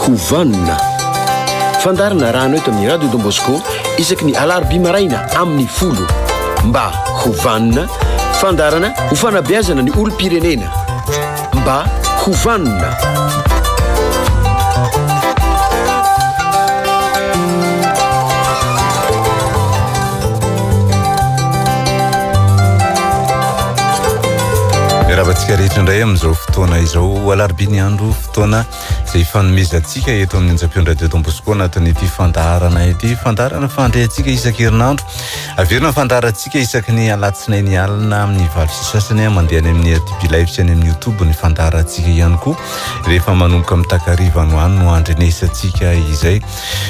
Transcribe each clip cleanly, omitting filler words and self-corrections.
ho vanona. Fandaharana arahana eto amin'ny Radio Don Bosco isaky ny alarobia maraina amin'ny folo. Mba ho vanona, fandaharana ho fanabeazana ny olom-pirenena. Mba ho vanona. Miarahaba antsika rehetra indray amin'izao fotoana izao. Alarobia ny andro, fotoana izay ifanomezantsika eto amin'ny onjam-peon'ny Radio Don Bosco anatin'ity fandaharana ity. Fandaharana fandrehantsika isan-kerinandro. Averina ny fandaharantsika isaky ny alatsinainy alina amin'ny 8:30 mandeha any amin'ny RTP Live sy any amin'ny YouTube ny fandaharantsika ihany koa. Rehefa manomboka amin'ny takariva no any no andrenesantsika izay.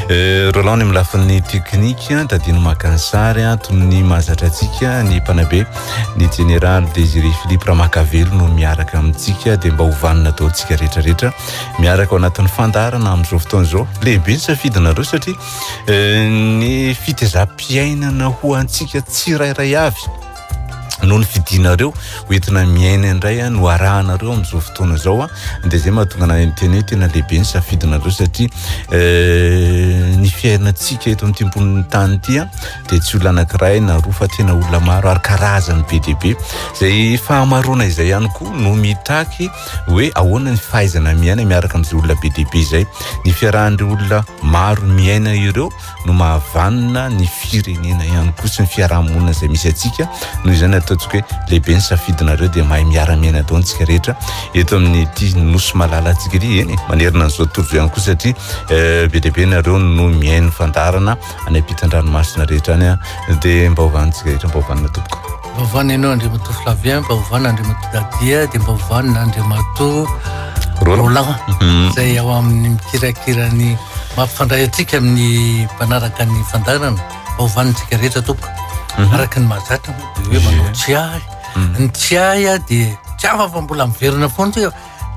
Eh, Roland ny amin'ny lafiny teknika, Tadino maka ny sary, toy ny mahazatra antsika ny mpanabe ny jeneraly Désiré Philippe Ramakavelo no miaraka amintsika dia mba ho vanona daholo tsika rehetra rehetra miaraka ao anatin'ny fandaharana amin'izao fotoana izao. Lehibe ny safidinareo satria eh, ny fitezam-piainana ho antsika tsirairay avy no ny fidinareo ho entina miaina indray no arahanareo amin'izao fotoana izao a dia izay mahatonga anay miteny hoe tena lehibe ny safidinareo satria eh, ny fiainantsika eto amin'ity ambonin'ny tany ity a dia tsy olona anankiray na roa fa tena olona maro ary karazany be dia be izay fahamaroana izay ihany koa no mitaky hoe ahoana ny fahaizana miaina miaraka amin'izay olona be dia be izay. Ny fiarahan'ireo olona maro miaina ireo no mahavanona ny firenena ihany koa sy ny fiarahamonina izay misy antsika. Noho izany ataontsika hoe lehibe ny safidinareo dia mahay miara-miaina daholo isika rehetra eto amin'ity nosy malalantsika ity, eny e, manerana an'izao tontolo izao ihany koa satria eh, be dia be nareo no mihaino fandaharana any ampitan-dranomasina rehetra any dia mba ho vanontsika rehetra, mba ho vanona tompoko. Mba ho vanona ianao Andriamatoa Flavien, mba ho vanona Andriamatoa Dadia, dia mba ho vanona Andriamatoa Roland mhm. izay ao amin'ny mikirakira ny mampifandray antsika amin'ny mpanaraka ny fandaharana. Mba ho vanontsika rehetra tompoko. Mhm. Araka ny mahazatra dia hoe manao tsiahy. Mhm. Ny tsiahy dia tsy hafa fa mbola miverina foana tsika.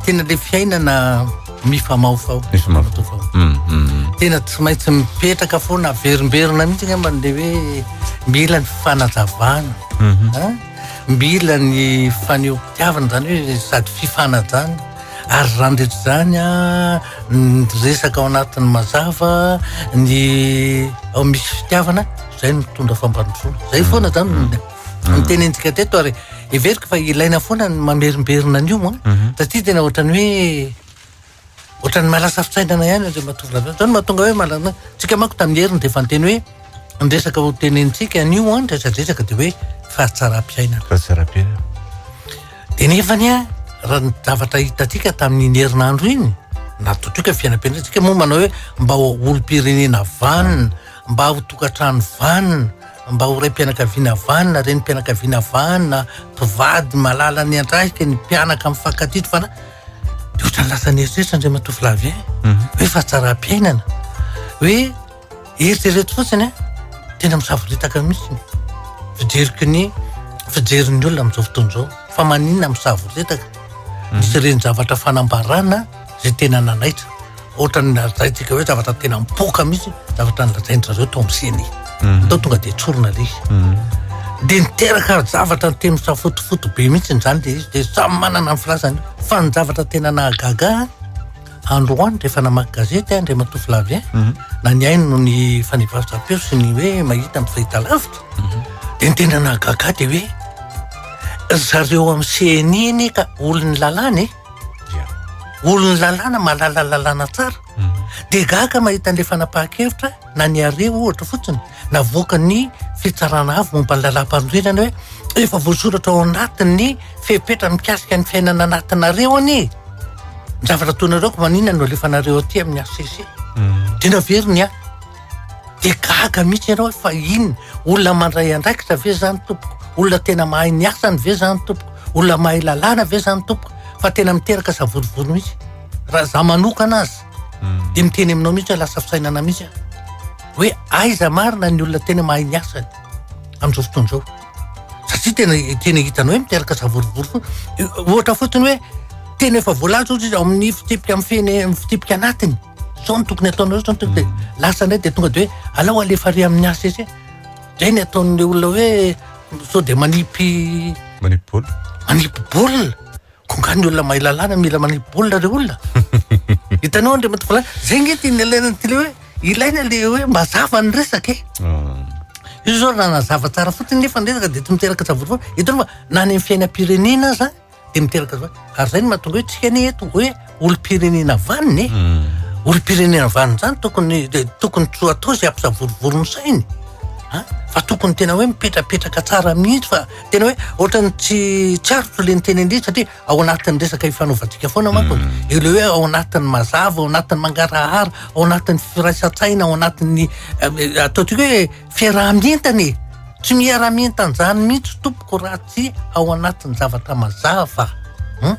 Tena le fiainana mifamahofaho. Mifamahofaho. Mm, mm. Tena tsy maintsy mipetraka foana averimberina mihitsy angamba le hoe mila ny fanazavana. Mm -hmm. Mila ny fanehoam-pitiavana zany hoe sady fifanajana. Ary zany rehetra zany a, ny resaka ao anatin'ny mazava, ny ao misy fitiavana, zay no mitondra fampandrosoana. Zay foana zany. Mm. Ny tenentsika teto ary heveriko fa ilaina foana ny mamerimberina an'io an, mhm. satria tena ohatran'ny hoe ohatran'ny mahalasa fisainana ihany Andriamatoa Vladimir. Zany mahatonga hoe malana tsika manko tamin'ny heriny dia efa niteny hoe ny resaka ho tenenitsika anio an, resadresaka dia hoe fahatsaram-piainana. Fahatsaram-piainana. Dia nefany an, raha ny zavatra hitantsika tamin'iny herinandro iny, na totoka fiainam-pirenena, tsika moa manao hoe mba ho olom-pirenena vanona, mba ho tokantrano vanona, mba ho raim-pianakaviana vanona, renim-pianakaviana vanona, mpivady malala ny andraikiny, ny mpianaka mifankatia, ny fanahy. Dia ohatran'ny lasa nieritreritra Andriamatoa Flavien mhm. hoe fahatsaram-piainana, hoe eritrereto fotsiny a, tena misavoritaka mihitsy ny fijeriko ny fijerin'ny olona amin'izao fotoana izao. Fa maninona misavoritaka? Mhm. Misy ireny zavatra fanambarana izay tena nanaitra. Ohatran'ny lazaintsika hoe zavatra tena mipoaka mihitsy zavatra nolazain-dry zareo tao amin'ny CENI. Mhm. Tao tonga dia tsorina ilay izy. Mhm. Dia niteraka zavatra tena misafotofoto be mihitsy izany ilay izy, dia samy manana ny filazany. Fa ny zavatra tena nahagaga ahy, androany rehefa namaky gazety aho, Andriamatoa Flavien, mhm. na nihaino ny fanivazam-peo sy ny hoe mahita amin'ny fahitalavitra, dia ny tena nahagaga ahy dia hoe ry zareo amin'ny CENI anie ka olon'ny lalàna e. Olon'ny lalàna mahalala lalàna tsara. Mhm. Dia gaga mahita an'ilay fanapahan-kevitra na ny arrêt ohatra fotsiny navoakan'ny fitsarana avo momba ny lalàm-panorenana hoe efa voasoratra ao anatin'ny fepetra mikasika ny fiainana anatinareo anie ny zavatra ataonareo ko maninona no alefanareo aty amin'ny HCC. Mhm. Dia naveriny aho. Dia gaga mihitsy ianao hoe fa inona? Olona mandray andraikitra ve izany tompoko? Olona tena mahay ny asany ve izany tompoko? Olona mahay lalàna ve izany tompoko? Fa tena miteraka savorovoro mihitsy. Raha za manokana aza hmm. dia miteny aminao mihitsy hoe lasa fisainana mihitsy aho. Hoe aiza marina ny olona tena mahay ny asany amin'izao fotoana izao? Satria tena tena hitanao hoe miteraka savorovoro foana. Ohatra fotsiny hoe tena efa voalaza ohatra izy ao amin'ny fitsipika mifehy ny fitsipika anatiny. Zao no tokony ataonareo, zao no tokony de lasa indray de tonga de hoe alao alefa ary amin'ny HCC. Zay ny ataon'le olona hoe sao de manipy manipy baolina. Manipy baolina. Ko nga ny olona mahay lalàna mila manipy baolina re olona. Hitanao Andriamatoa Falahy, zay nge tiany alaina an'ity le hoe ilaina le hoe mazava ny resaka e. Io zao raha nazava tsara fotsiny nefa ny resaka dia tsy miteraka savorovoro. Hitanao fa na any amin'ny fiainam-pirenena aza dia miteraka zao. Ary zay no mahatonga hoe tsika anie eto hoe olom-pirenena vanona e. Olom-pirenena vanona zany tokony de tokony tsy ho atao izay hampisavorovoro ny sainy. An! Fa tokony tena hoe mipetrapetraka tsara mihitsy fa tena hoe ohatran'ny tsy tsy aritro le niteny an'ilay izy satria ao anatin'ny resaka ifanaovantsika foana manko mm. eo le hoe ao anatin'ny mazava, ao anatin'ny mangarahara, ao anatin'ny firaisan-tsaina, ao anatin'ny eh, ataontsika hoe fiaraha-mientana e. Tsy miara-mientana izany mihitsy tompoko raha tsy ao anatin'ny zavatra mazava. Hmm?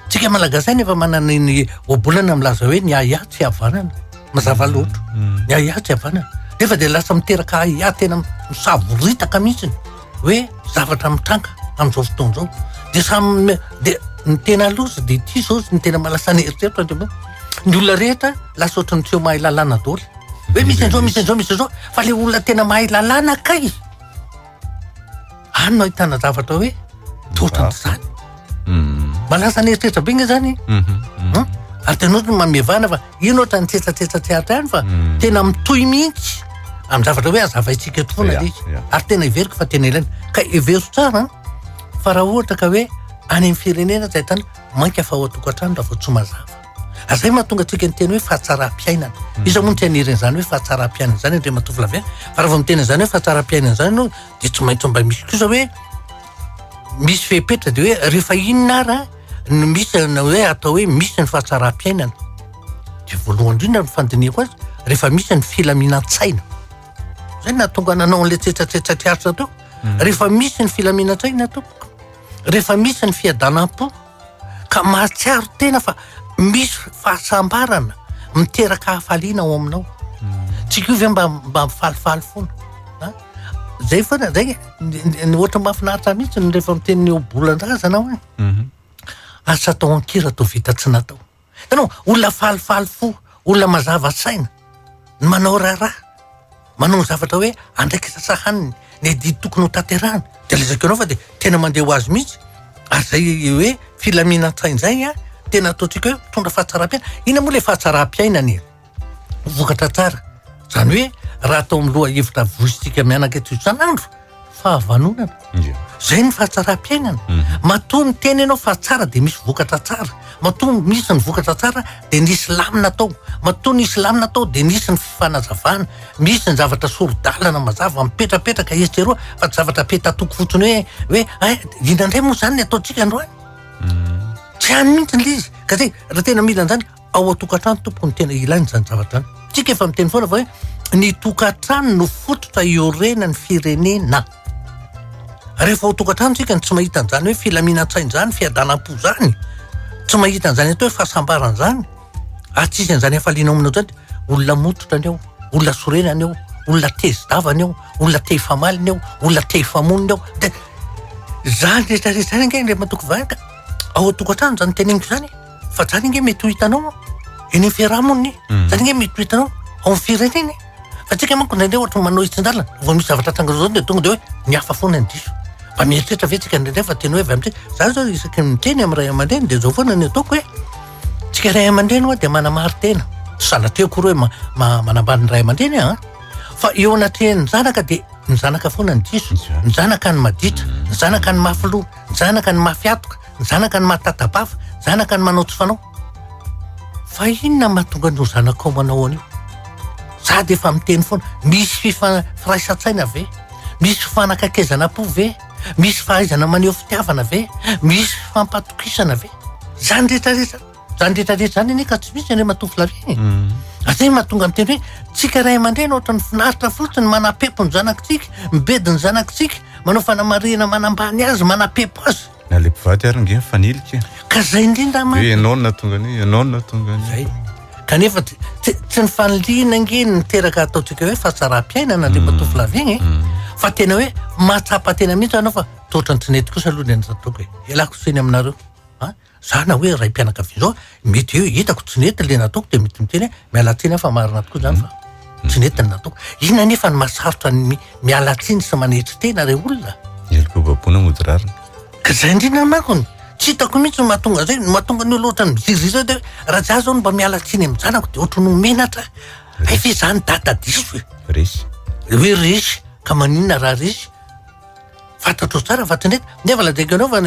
Tsika Malagasy any efa manana ny ohabolana milaza hoe ny ahiahy tsy havanana. Mazava loatra. Hmm. Ny ahiahy tsy havanana. Nefa dia lasa miteraka ahiahy tena misavoritaka mihitsy hoe zavatra mitranga amin'izao fotoana izao. Dia samy dia ny tena loza dia ity izao ny tena mahalasa ny eritreritra Andriamanitra. Ny olona rehetra lasa ohatran'ny tsy eo mahay lalàna daholo. Hoe misy an'izao, misy an'izao, misy an'izao, fa le olona tena mahay lalàna kay any no ahitana zavatra hoe toa ohatran'izany. Hmm. Mahalasa ny eritreritra be nge zany. Mhm, mhm. Hmm? Ary tena ohatry ny manome vahana fa ino ohatran'ny tsetsatsetsa tsy aritra ihany fa Hmm. tena mitohy mihitsy amin'ny zavatra hoe hazavaintsika eto foana Ya, le izy. ya. Ary tena heveriko fa tena ilaina. Ka hevero tsara an, fa raha ohatra ka hoe any amin'ny firenena tsy ahitana mainka fa ao an-tokantrano raha vao tsy mazava. Ary zay mahatonga antsika niteny hoe fahatsaram-piainana. Iza moa no tsy haniry an'izany hoe fahatsaram-piainana izany Andriamatoa Flavien? Fa raha vao miteny an'izany hoe fahatsaram-piainana izany ianao dia tsy maintsy mba misy kosa hoe misy fepetra dia hoe rehefa inona ara no misy na hoe atao hoe misy ny fahatsaram-piainana. Dia voalohany indrindra ny fandinihako azy rehefa misy ny filaminan-tsaina. Zay no nahatonga nanao an'ilay tsetsatsetsa tsy aritra teo. Rehefa misy ny filaminan-tsaina tompoko, rehefa misy ny fiadanam-po, ka mahatsiaro tena fa misy fahasambarana miteraka hafaliana ao aminao. Tsika io ve mba mba mifalifaly foana? An? Zay foana, zay ny ohatra mahafinaritra mihitsy ny rehefa miteny ny ohabolan-drazana hoe asa atao an-kira toa vita tsy natao. Hitanao, olona falifaly fo, olona mazava saina, ny manao raharaha, manao ny zavatra hoe andraikitra sahaniny, ny adidy tokony ho tanterahiny, dia lazaiko anao fa dia tena mandeha ho azy mihitsy. Ary izay hoe filaminan-tsaina izay an, tena ataontsika hoe mitondra fahatsaram-piainana. Inona moa ilay fahatsaram-piainana e? Vokatra tsara. Izany hoe raha atao amin'ny lohahevitra voizintsika mianaka eto isan'andro, fahavanonana. Zay ny fahatsaram-piainana. Mhm. Matoa miteny ianao fa tsara dia misy vokatra tsara. Matoa misy ny vokatra tsara dia nisy lamina tao. Matoa nisy lamina tao dia nisy ny fifanazavana. Misy ny zavatra sori-dalana mazava mipetrapetraka etsy sy eroa fa tsy zavatra petatoko fotsiny hoe hoe ay inona indray moa izany ny ataontsika androany. Mhm. Tsy any mihitsy ilay izy. Ka zay raha tena mila an'izany ao an-tokantrano tompoko no tena ilaina izany zavatra izany. Tsika efa miteny foana fa hoe ny tokantrano no fototra iorenan'ny firenena. Rehefa ao an-tokantrano tsika no tsy mahita an'izany hoe filaminan-tsaina izany, fiadanam-po izany, tsy mahita an'izany atao hoe fahasambarana izany, ary tsisy an'izany hafaliana ao aminao izany, olona mototra ny ao, olona sorena ny ao, olona tezi-dava ny ao, olona te hifamaly ny ao, olona te hifamono ny ao. Dia izany rehetra rehetra izany ange Andriamatoa Kivahiny ka ao an-tokantrano izany teneniko izany e. Fa zany ange mety ho hitanao eny amin'ny fiarahamonina e. Mm. Zany ange mety ho hitanao ao amin'ny firenena e. Fa tsika manko indraindray ohatra manao hitsin-dalana, vao misy zavatra tranga zao dia tonga dia hoe ny hafa foana ny diso. Mba mieritreritra ve tsika indraindray fa tena hoe avy amintsika. Za zao isaky ny miteny amin'ny ray aman-dreny dia zao foana ny ataoko hoe tsika ray aman-dreny hoa dia manamari-tena. Tsy sanatria akory hoe manambany ny ray aman-dreny an. Fa eo anatrehan'ny zanaka dia ny zanaka foana ny diso, ny zanaka ny maditra, ny zanaka ny mafy loha, ny zanaka ny mafy hatoka, Ny zanaka no mahatata-bava, ny zanaka no manao tsy fanao. Fa inona mahatonga an'io zanakao manao an'io? Sady efa miteny foana, misy fifa- firaisan-tsaina ve? Misy fifanakaikezana am-po ve? Misy fahaizana maneho fitiavana ve? Misy fifampatokisana ve? Zany rehetra rehetra, zany rehetra rehetra zany anie ka tsy misy Andriamatoa Flavien e. Ary zay mahatonga miteny hoe tsika ray aman-dreny ohatran'ny finaritra fotsiny manapepo ny zanakitsika, mibedy ny zanakitsika, manao fanamarihana manambany azy, manapepo azy. Na le mpivady ary nge mifanilika e. Ka zay indrindra mantsy. Hoe ianao no nahatonga an'io, ianao no nahatonga an'io. Zay. Kanefa tsy tsy ny fanilihana ange no niteraka ataontsika hoe fahatsaram-piainana Andriamatoa Flavien e. Fa tena hoe mahatsapa tena mihitsy ianao fa toa ohatran'ny tsy nety kosa aloha ny nataoko e. Ialako tsiny aminareo. An! Za na hoe raim-pianakaviana zao, mety hoe hitako tsy nety le nataoko de mety miteny hoe miala tsiny aho fa marina tokoa zany fa tsy nety ny nataoko. Inona anefa no mahasarotra ny miala tsiny sy manetry tena re olona? Heloka baboina mody rariny. Ka zay indrindra mankony. Tsy hitako mihitsy ny mahatonga an'izay, ny mahatonga ny olona ohatran'ny miziriziry zao de hoe raha za zao no mba miala tsiny amin'ny zanako de ohatran'ny ho menatra aho. Hay ve zany dada diso e? Resy. Hoe resy, ka maninona raha resy? Fantatrao tsara fa tsy nety, nefa lazaiko anao fa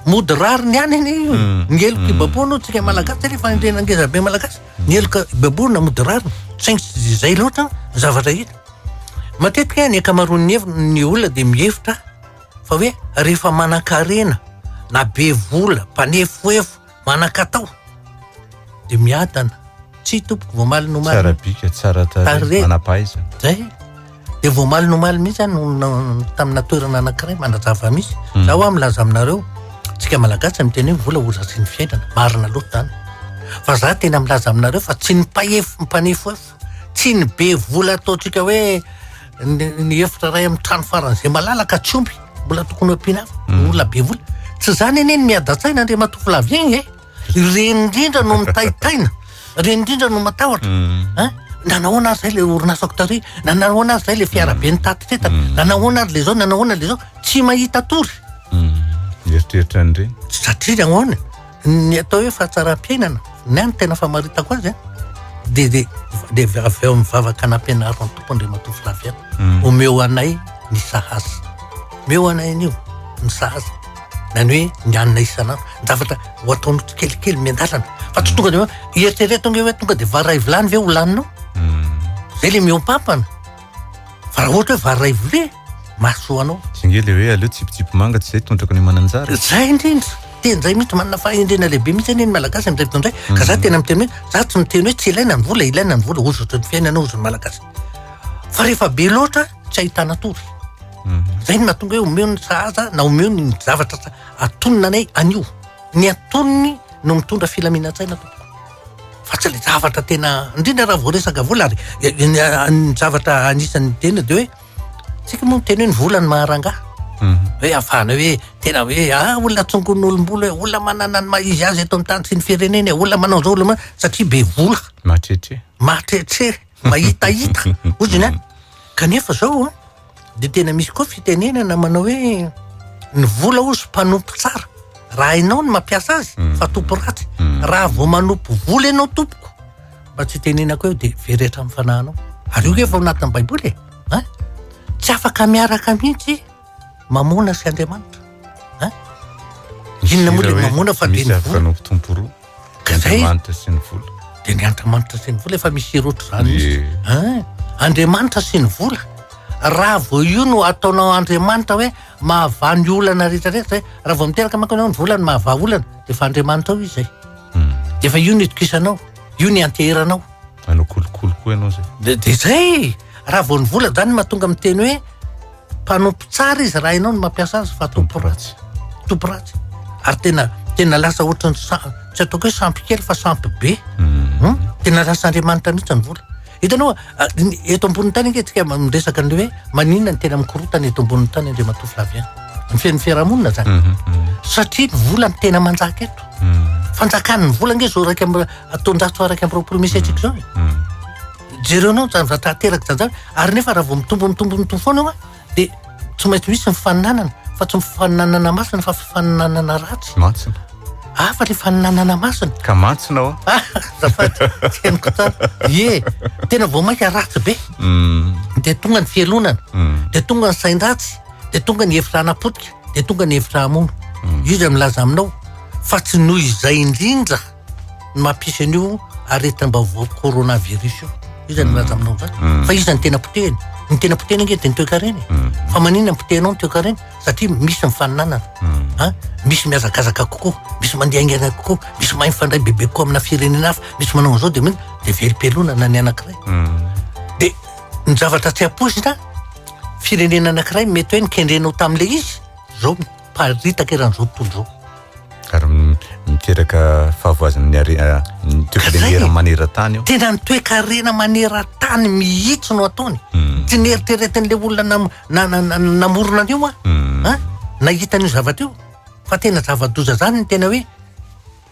mody rariny ihany anie io. Ny heloka ibaboana hoy tsika malagasy, zay le fahendrena ngeza be malagasy. Ny heloka ibaboana mody rariny, saingy tsy dia izay loatra ny zavatra hita. Matetika ny ankamaroan'ny heviny, ny olona dia mihevitra fa hoe rehefa manan-karena na be vola, mpanefoefo, manan-katao dia miadana. Tsia tompoko, vao omaly no omaly. Tsara bika, tsara tarehy, manam-pahaizana. Zay. Dia vao omaly no omaly mihitsy aho no tamina toerana anankiray manazava mihitsy. Za hoa milaza aminareo, tsika Malagasy miteny hoe vola hozatry ny fiainana. Marina loatra izany. Fa za tena milaza aminareo fa tsy ny mpaefo, mpanefoefo, tsy ny be vola ataontsika hoe ny efitra iray amin'ny trano faran'izay malalaka tsy omby, mbola tokony ho ampiana hafa, ny olona be vola. Tsy izany anie ny miadan-tsaina Andriamatoa Flavien e! Ireny indrindra no mitaitaina, ireny indrindra no matahotra. Hein? Nanahoana ary zay le orinasako tary, nanahoana ary zay le fiarabe nitatitra entana, nanahoana ary le zao, nanahoana le zao, tsy mahita tory. Mieritreritra an'ireny. Satria nahoana? Ny atao hoe fahatsaram-piainana, ny ahy ny tena famaritako azy an, dia dia dia avy eo amin'ny vavaka nampianarin'ny Tompo Andriamatoa Flavien, omeo anay ny sahaza. Omeo anay an'io, ny sahaza. Na ny hoe ny hanina isan'andro, ny zavatra ho ataonao tsikelikely miandalana. Fa tsy tonga dia hoe eritrereto ange hoe tonga dia vary iray vilany ve ho laninao? Zay le mihoampampana. Fa raha ohatra hoe vary iray vilia, mahasoa anao. Tsy ange le hoe aleo tsipitsipy manga tsy zay tondraka ny mananjara. Zay indrindra. Teny zay mihitsy, manana fahendrena lehibe mihitsy anie ny Malagasy amin'izay fotoana izay. Ka za tena miteny hoe, za tsy miteny hoe tsy ilaina ny vola, ilaina ny vola, hozatry ny fiainana hozy ny Malagasy. Fa rehefa be loatra, tsy ahitana tory. Zay no mahatonga hoe omeo ny sahaza na omeo ny zavatra atonina anay anio. Ny atoniny no mitondra filaminan-tsaina tompoko. Fa tsy le zavatra tena, indrindra raha vao resaka vola ary ny zavatra anisan'ny tena de hoe tsika moa miteny hoe ny vola no maha-rangahy. Hoe ahafahana hoe tena hoe ah olona tsongon'olom-bolo hoe olona manana ny maha izy azy eto amin'ny tany sy ny firenena e, olona manao zao, olona manao, satria be vola. Mahatretre. Mahatretre, mahitahita, hozy ny any. Kanefa zao an, de tena misy koa fitenenana manao hoe ny vola hozy mpanompo tsara raha hainao ny mampiasa azy fa tompo ratsy. Raha vao manompo vola ianao tompoko, mba tsy hitenenako eo de very hatramin'ny fanahinao. Ary io nge efa ao anatin'ny baiboly e, an! Tsy afaka miaraka mihitsy Mamona sy Andriamanitra. An! Inona moa le mamona fa de ny vola. Misy afaka manompo tompo roa. Ka zay. Andriamanitra sy ny vola. De ny Andriamanitra sy ny vola efa misy hira ohatr'izany mihitsy. An! Andriamanitra sy ny vola. Raha vao io no ataonao Andriamanitra hoe mahavaha ny olana rehetra rehetra zay, raha vao miteraka manko ianao ny vola no mahavaha olana, de efa Andriamanitra ao izy zay. De efa io no itokisanao, io no ianteheranao. Manao kolikoly koa ianao zay. De de zay! Raha vao ny vola zany mahatonga miteny hoe Mpanompo tsara izy raha hainao ny mampiasa azy fa tompo ratsy. Tompo ratsy. Ary tena tena lasa ohatran'ny sa- tsy ataoko hoe sampy kely fa sampy be. Hmm? Tena lasa Andriamanitra mihitsy ny vola. Hitanao, ah, ny- eto ambonin'ny tany ange tsika miresaka an'ilay hoe maninona ny tena mikorotana eto ambonin'ny tany Andriamatoa Flavien. Ny fen'ny fiarahamonina zany. Satria ny vola no tena manjaka eto. Fanjakan'ny vola ange zao 2021 misy antsika izao e. Jereo anao zany zavatra ateraka zany zany ary nefa raha vao mitombo mitombo mitombo foana io an de tsy maintsy misy ny fifaninanana fa tsy fifaninanana masina fa fifaninanana ratsy. Mantsina. Hafa le faninanana masina. Ka mantsina hoa. Ah, azafady, tsy henoko tsara. Ie, tena vao mainka ratsy be. De tonga ny fialonana, de tonga ny sain-dratsy, de tonga ny hevitra hanapotika, de tonga ny hevitra hamono. Io zay milaza aminao fa tsy noho izay indrindra. no mampisy an'io aretim-baovao coronavirus io. Iza no milaza aminao an'izany? Mm. Fa iza no tena potehiny? Ny tena potehiny ange dia ny toekarena e. Mm. Fa maninona ny potehinao ny toekarena? Satria misy ny faninanana. Mm. Ha? Misy mihazakazaka kokoa, misy mandeha haingana kokoa, misy mahay mifandray bebe kokoa amina firenena hafa, misy manao an'izao dia mino dia velom-pialonana ny anankiray. Dia ny zavatra tsy ampoizina, firenena anankiray mety hoe nikendrenao tamin'ilay izy, izao miparitaka eran'izao tontolo izao. Ary miteraka fahavoazana ny are- ny toekarena maneran-tany io. Tena ny toekarena maneran-tany mihitsy no ataony. Tsy neritreretin'ilay olona nam- na- na- na- namorona an'io an, an, nahita an'io zavatra io. Fa tena zava-doza zany ny tena hoe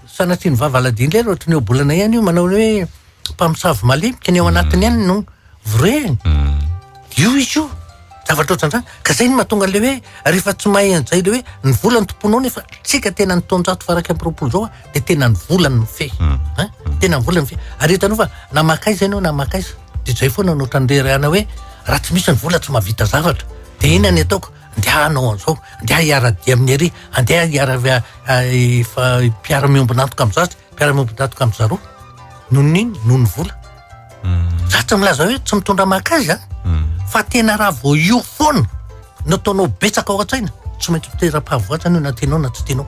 sanatria ny vava aladin-dry ohatry ny ohabolana ihany io manao ny hoe mpamosavy malemy ka ny ao anatiny ihany no vorehiny. Io izy io. Zavatra ohatran'izany. Ka zay no mahatonga an'le hoe rehefa tsy mahay an'izay le hoe ny vola no tomponao nefa tsika tena ny taonjato faha 21 zao de tena ny vola no mifehy. Hein? Tena ny vola no mifehy. Ary hitanao fa na makaiza ianao na makaiza de zay foana no ohatran'ny reharehana hoe raha tsy misy ny vola tsy mahavita zavatra. De inona ny ataoko? Andeha hanao an'izao, andeha hiara-dia amin'ny ery, andeha hiara mpiara-miombon'antoka amin'izatsy, mpiara-miombon'antoka amin'izaroa. Noho ny inona? Noho ny vola. Za tsy milaza hoe tsy mitondra maka azy a, fa tena raha vao io foana no ataonao betsaka ao an-tsaina, tsy maintsy mitera-pahavoazana io na tianao na tsy tianao.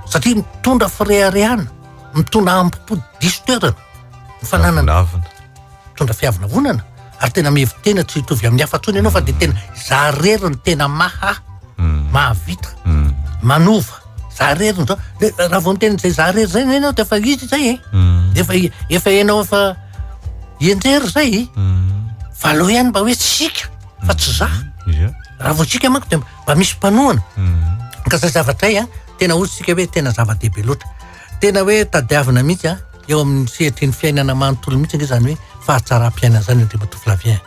Satria mitondra fireharehana, mitondra hambom-po diso toerana ny fananana. Avonavona. Mitondra fiavonavonana ary tena mihevi-tena tsy hitovy amin'ny hafa intsony ianao fa dia tena za irery no tena maha, mahavita, manova. Za irery no zao. De raha vao miteny izay za irery zay ianao de efa izy izay e. De efa efa ianao efa enjery zay e. Fa aleo ihany mba hoe tsika fa tsy za. Raha vao tsika manko de mba misy mpanohana. Ka zay zavatra zay a, tena hoy tsika hoe tena zava-dehibe loatra. Tena hoe tadiavina mihitsy a, eo amin'ny sehatry ny fiainana manontolo mihitsy ange zany hoe fahatsaram-piainana zany Andriamatoa Flavien.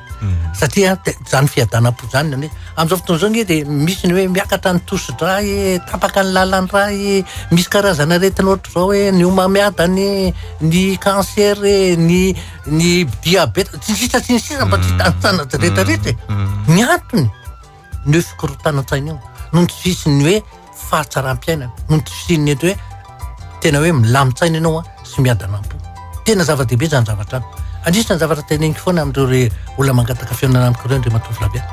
Satria zany fiadanam-po zany ny hoe amin'izao fotoana izao ange dia misy ny hoe miakatra ny tosi-drà e, tapaka ny lalan-drà e, misy karazana aretina ohatr'izao hoe ny homamiadana e, ny cancer e, ny ny diabeta, sy ny sisa sy ny sisa mba tsy hitanisana azy rehetra rehetra e. Ny antony ny hoe fikorontanan-tsaina io noho ny tsy fisian'ny hoe fahatsaram-piainana, noho ny tsy fisian'ny eto hoe tena hoe milamin-tsaina ianao sy miadana am-po. Tena zava-dehibe izany zavatra izany. Anisan'ny zavatra teneniko foana amin'ireo re olona mangataka fihaonana amiko ireo Andriamatoa Flavien.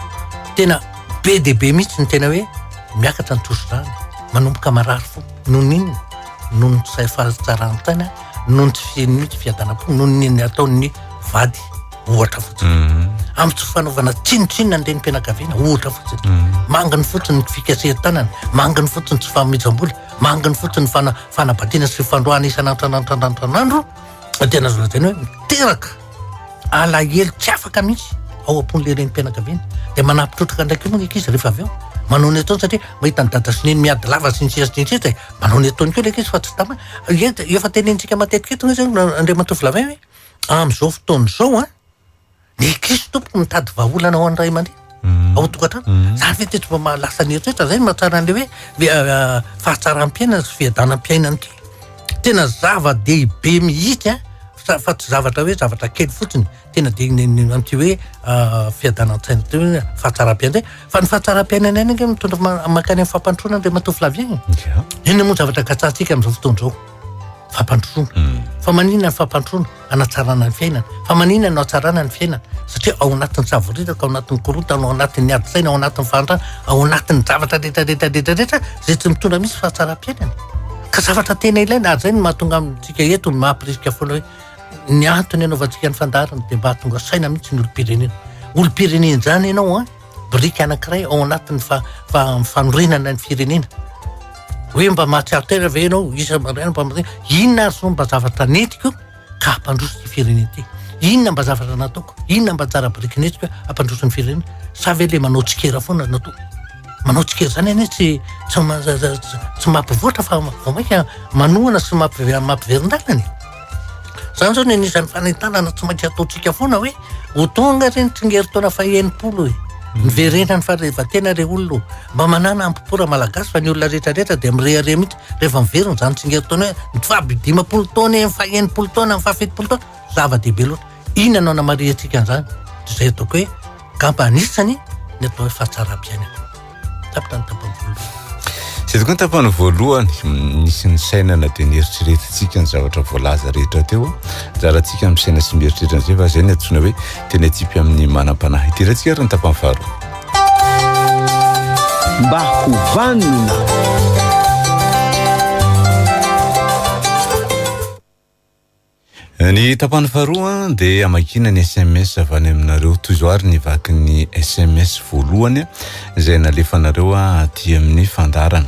Tena be dia be mihitsy ny tena hoe miakatra ny tosi-drano, manomboka marary fo. Noho ny inona? Noho ny tsy fahatsaran-tsaina, noho ny tsy fisian'ny mihitsy fiadanam-po, noho ny ataon'ny vady. ohatra fotsiny mhm. amin'ny tsy fanaovana tsinontsinona ny renim-pianakaviana ohatra fotsiny mhm. manginy fotsiny ny fikasihan-tanana manginy fotsiny tsy fanomezam-bola manginy fotsiny ny fanabatiana sy fandroahana isan'andro san'andro san'andro san'andro tena azo lazaina hoe miteraka alahelo tsy afaka mihitsy ao am-pon'le renim-pianakaviana dia manampy trotraka ndraiky moa ny ankizy rehefa avy eo manao ny ataony satria mahita ny dada sy neny miady lava sy ny sisa sy ny sisa e manao ny ataony koa le ankizy fa tsy tama efa tenenintsika matetika eto zany Andriamatoa Flavin hoe Amin'izao fotoana izao an, ny ankizy tompoko mitady vahaolana ho an'ny ray aman-dreny ao an-tokantrano. Zany ve dia tsy mba mahalasa ny eritreritra? Zay no mahatsara an'ilay hoe fahatsaram-piainana sy fiadanam-piainana ity. Tena zava-dehibe mihitsy an, fa tsy zavatra hoe zavatra kely fotsiny. Tena dia ny ny amin'ity hoe fiadanan-tsaina ity hoe fahatsaram-piainana ity. Fa ny fahatsaram-piainana ihany ange mitondra mankany amin'ny fampandrosoana Andriamatoa Flavien e. Inona moa ny zavatra katsahantsika amin'izao fotoana izao? Fampandrosoana. Fa maninona ny fampandrosoana? Hanatsarana ny fiainana. Fa maninona no hatsarana ny fiainana? Satria ao anatin'ny savoritaka, ao anatin'ny korontana, ao anatin'ny ady saina, ao anatin'ny fahantrana, ao anatin'ny zavatra rehetra rehetra rehetra rehetra izay tsy mitondra mihitsy fahatsaram-piainana. Ka zavatra tena ilaina ary izay no mahatonga amintsika eto ny maha-ampirisika foana hoe ny antony anaovantsika ny fandaharana dia mba hahatonga saina mihitsy ny olom-pirenena. Olom-pirenena izany ianao an, biriky anankiray ao anatin'ny fanorenana ny firenena. Hoe mba mahatsiaro tena ve ianao isa-maraina mba miteny inona ary zao mba zavatra nentiko ka hampandroso ity firenena ity? Inona mba zavatra nataoko? Inona mba anjara biriky nentiko hampandroso ny firenena? Sa ve le manao tsikera foana no atao? Manao tsikera zany anie tsy tsy tsy mampivoatra fa vao mainka manohana sy mampiverin-dalana e. Zany zao ny anisan'ny fanentanana tsy maintsy ataontsika foana hoe ho tonga re ny tsingerin-taona faha-60 e. Miverena ny fahaleovantena re olona o. Mba manàna ambo-po ra-malagasy fa ny olona rehetra rehetra dia mirehareha mihitsy rehefa miverina izany tsingerin-taona hoe ny faha-50 taona e, ny faha-60 taona, ny faha-70 taona. Zava-dehibe loatra. Inona no anamarihantsika an'izany? Dia izay ataoko hoe angamba anisany ny atao hoe fahatsaram-piainana. Tapitra ny tapany voalohany. Izay tokoa ny tapany voalohany. Nisy nisainana dia nieritreretintsika ny zavatra voalaza rehetra teo. Anjarantsika misaina sy mieritreritra an'izay fa izay ny antsoina hoe teny atsipy amin'ny manam-panahy. Hidirantsika ary ny tapany faharoa. Mba ho vanona. Ny tapany faharoa dia amakiana ny sms avy any aminareo. Toy izao ary ny vakin'ny sms voalohany izay nalefanareo aty amin'ny fandaharana.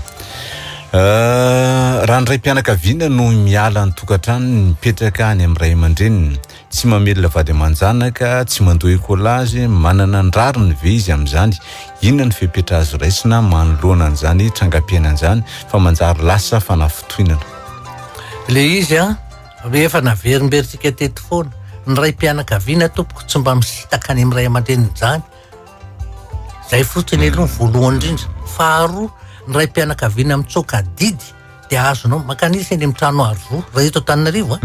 Raha ny raim-pianakaviana no miala ny tokantranony mipetraka any amin'ny ray aman-dreniny, tsy mamelona vady aman-janaka, tsy mandoa écolage, manana ny rariny ve izy amin'izany? Inona ny fepetra azo raisina manoloana an'izany trangam-piainana izany fa manjary lasa fanafintohinana? Ilay izy an, Rehefa naverimberintsika teto foana, ny raim-pianakaviana tompoko tsy mba misintaka any amin'ny ray aman-dreniny izany. Zay fotsiny aloha ny voalohany indrindra. Faharoa, ny raim-pianakaviana mitsoaka adidy dia azonao mankanisa eny amin'ny trano aro zo raha eto Antananarivo a.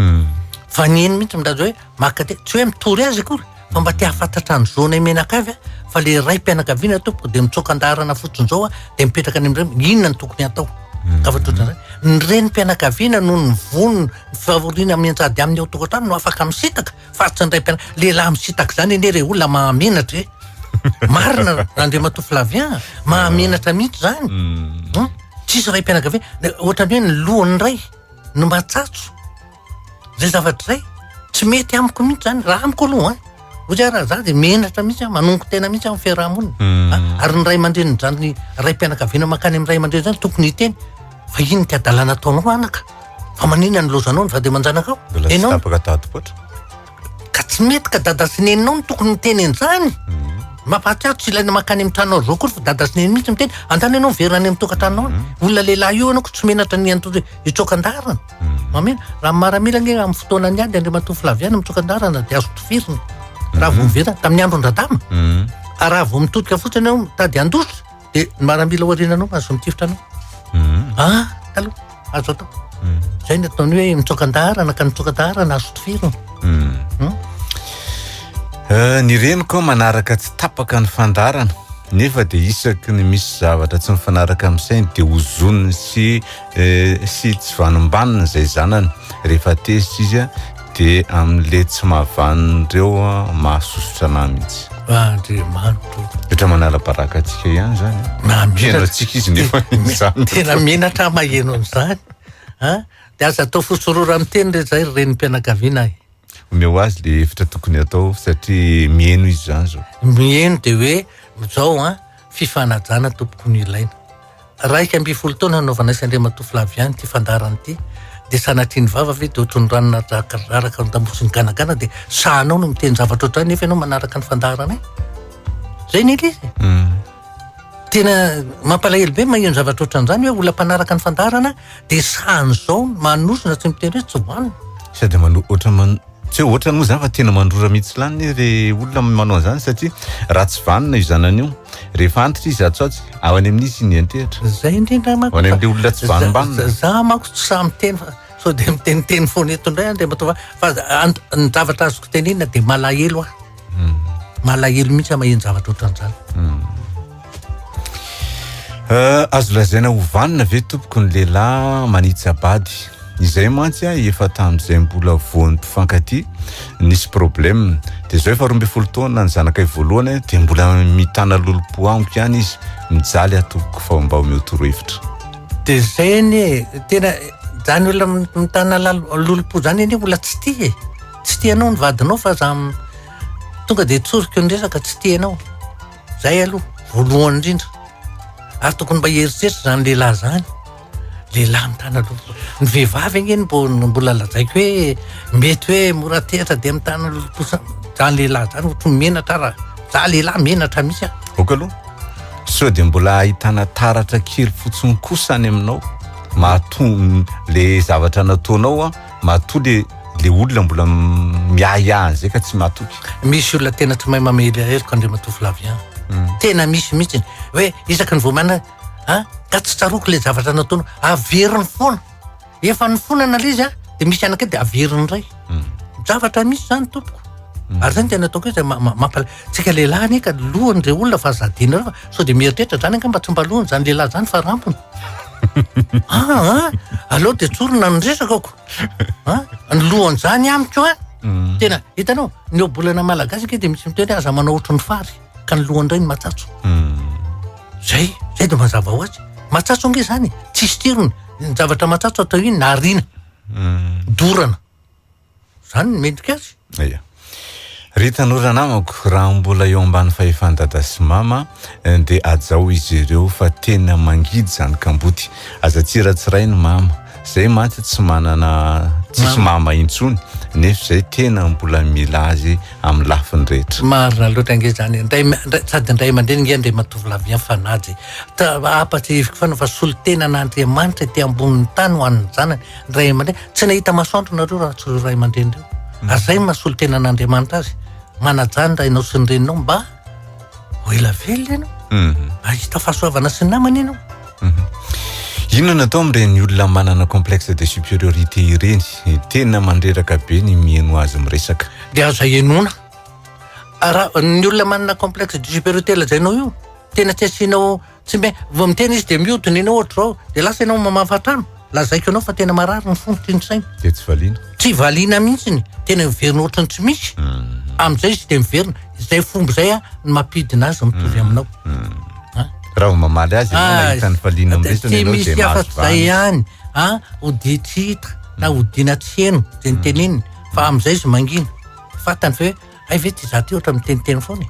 Fa ny eny mihitsy milaza hoe maka te, tsy hoe mitory azy akory fa mba te hahafantatra ny zonay mianakavy a, fa le raim-pianakaviana tompoko dia mitsoaka an-daharana fotsiny izao a, dia mipetraka any amin'ireny, inona no tokony hatao? Zavatra ohatran'izany. Ny renim-pianakaviana noho ny vono, ny fahoriana mianjady aminy ao an-tokantrano no afaka misintaka fa tsy ny raim-pianakaviana. Lehilahy misintaka izany anie re olona mahamenatra e! Marina Andriamatoa Flavien, mahamenatra mihitsy izany. Hmm? Tsisy raim-pianakaviana, ohatran'ny hoe ny lohan'ny ray no matsatso. Zay zavatra zay, tsy mety amiko mihitsy zany, raha amiko aloha an. Hoy aho raha za dia menatra mihitsy aho, manongo tena mihitsy aho amin'ny fiaraha-monina. Ah, ary ny ray aman-dreny zany, raim-pianakaviana mankany amin'ny ray aman-dreny zany tokony hiteny fa inona ity hadalana ataonao anaka? Fa maninona ny lozanao ny vady aman-janakao? Mbola tsy tapaka tadim-poatra. Ka tsy mety ka dada sy neninao no tokony miteny an'izany. Mampahatsiaro tsy ilaina mankany amin'ny tranonao zao akory fa dada sy neny mihitsy miteny, andana ianao miverina any amin'ny tokantranonao any. Olona lehilahy io ianao ko tsy menatra ny anto- hitsoaka an-daharana. Mamena. Raha maramila ange amin'ny fotoanan'ny ady Andriamatoa Flavien mitsoaka an-daharana dia azo tifirina. Raha vao miverina tamin'ny andron-dRadama. Ary raha vao mitodika fotsiny ianao mitady handositra dia ny maramila aoriananao mahazo mitifitra anao. Ah, taloha azo atao. Zay ny ataony hoe mitsoaka an-daharana ka mitsoaka an-daharana azo tifirina. Eh, ny reniko manaraka tsy tapaka ny fandaharana nefa dia isaky ny misy zavatra tsy mifanaraka amin'ny sainy dia ozoniny sy eh, sy tsy vanombaniny izay zanany rehefa tezitra izy dia amin'le tsy mahavanona ireo mahasosotra anah mihitsy. Andriamanitra o. Ohatra manala baraka antsika ihany zany. Mahamenatra. Mihaino antsika izy nefa izany. Tena menatra aho maheno an'izany. A? Dia aza atao fosorora miteny re zay ry renim-pianakaviana e. Omeo azy le hevitra tokony atao satria miheno izy zany zao. Miheno dia hoe zao an, fifanajana tompoko no ilaina. 11 taona nanaovanay sy Andriamatoa Flavien ity fandaharana ity dia sanatria ny vava ve dia ohatran'ny rano nararaka an-damosin'ny ganagana dia sahanao no miteny zavatra ohatr'izany nefa ianao manaraka ny fandaharanay. Zay ny ilay izy. Tena mampalahelo be maheno zavatra ohatran'izany hoe olona mpanaraka ny fandaharana dia sahan'izao manosona tsy miteny hoe tsy hohanina. Sady mano ohatra man tsy hoe ohatra moa zany fa tena mandrora mihitsy lany re olona manao an'izany satria raha tsy vanona io zanany io rehefa antitra izy atsy atsy ao any amin'izy ny antehitra. Zay indrindra manko. Any amin'ilay olona tsy vanombanona. Za manko tsy sahy miteny fa sao dia miteniteny foana eto indray Andriamatoa fa ny zavatra azoko tenenina dia malahelo aho. Malahelo mihitsy aho maheno zavatra ohatran'izany. Eh, azo lazaina ho vanona ve tompoko ny lehilahy manitsa-bady? Izay mantsy aho efa tamin'izay mbola voan'ny mpifankatia nisy problème. Dia izao efa 12 taona ny zanakay voalohany dia mbola mitana lolompo amiko ihany izy. Mijaly aho tompoko fa mba omeo torohevitra. Dia izay anie, tena izany olona mitana lolompo izany anie olona tsy tia e. Tsy tia anao ny vadinao fa za tonga dia tsoriko ny resaka tsy tia anao. Zay aloha, voalohany indrindra. Ary tokony mba hieritreritra izany lehilahy izany. Lehilahy mitana lolompo. Ny vehivavy ange no mbo- mbola lazaiko hoe mety hoe mora tezitra dia mitana lolompo sa- Zany lehilahy zany ohatry ny menatra raha. Za lehilahy menatra mihitsy aho. Ok aloha. Sao dia mbola ahitana taratra kely fotsiny kosa any aminao mahatonga le zavatra nataonao an, matoa le le olona mbola miahiahy an'izay ka tsy matoky. Misy olona tena tsy mahay mamely heloka Andriamatoa Flavien. Hmm. Tena misy mihitsy. Hoe isaky ny vao mana a ka tsy tsaroako le zavatra nataonao, averiny foana. Efa nifonana le izy a, de misy anakay de averiny indray. Hmm. Zavatra misy zany tompoko. Hmm. Ary zany tena ataoko hoe zay mampala tsika lehilahy anie ka lohany re olona fa aza adinareo fa sao de mieritreritra zany angamba tsy mba lohany zany lehilahy zany fa rampony. Ah, ah, aleo de tsorina ny resaka ko. Ah, ny lohan'izany amiko a. Mm. Tena hitanao, ny ohabolana malagasy ange dia misy miteny hoe aza manao ohatry ny fary ka ny lohany indray no matsatso. Mm. Zay, zay dia mazava ho azy. Matsatso ange zany, tsisy tsirony. Ny zavatra matsatso atao inona? Ariana. Mm. Dorana. Zany no mendrika azy. Ia. Ry tanora namako, raha mbola eo ambany fahefan'i dada sy mama dia hajao izy ireo fa tena mangidy izany kamboty. Aza tsiratsirainy mama. Zay mantsy tsy manana tsisy mama intsony nefa zay tena mbola mila azy amin'ny lafiny rehetra. Marina loatra ange zany e. Ndray sady ny ray aman-dreny ange Andriamatoa Flavien Fanaja e. Ta ampatsiahiviko foana fa solontenan'Andriamanitra ety ambonin'ny tany ho an'ny zanany. Ny ray aman-dreny, tsy nahita masoandro nareo raha tsy ireo ray aman-dreny ireo. Ary zay no maha solontenan'Andriamanitra azy. Manajà ny rainao sy ny reninao mba ho ela velona ianao. Ahita fahasoavana sy ny namana ianao. Inona no atao amin'ireny olona manana complexe de supériorité ireny? Tena mandreraka be ny miheno azy miresaka. Dia aza henoina. Raha ny olona manana complexe de supériorité lazainao io, tena tsy asianao, tsy me, vao miteny izy dia mihodina ianao ohatr'izao, dia lasa ianao mamafa trano, lazaiko anao fa tena marary ny fony sy ny sainy. Dia tsy valiana. Tsy valiana mihitsiny, tena miverina ohatran'ny tsy misy. Amin'izay izy dia miverina. Izay fomba izay no mampidina azy mitovy aminao. Raha vao mamaly azy ianao na hita ny valiana amin'ny resany ianao dia mahazo vahana. Tsy misy afa-tsy izay ihany, an, odian tsy hita na odiana tsy heno izay ny teneniny fa amin'izay izy mangina. Fantany fa hoe hay ve ity za ty ohatra miteniteny foana e.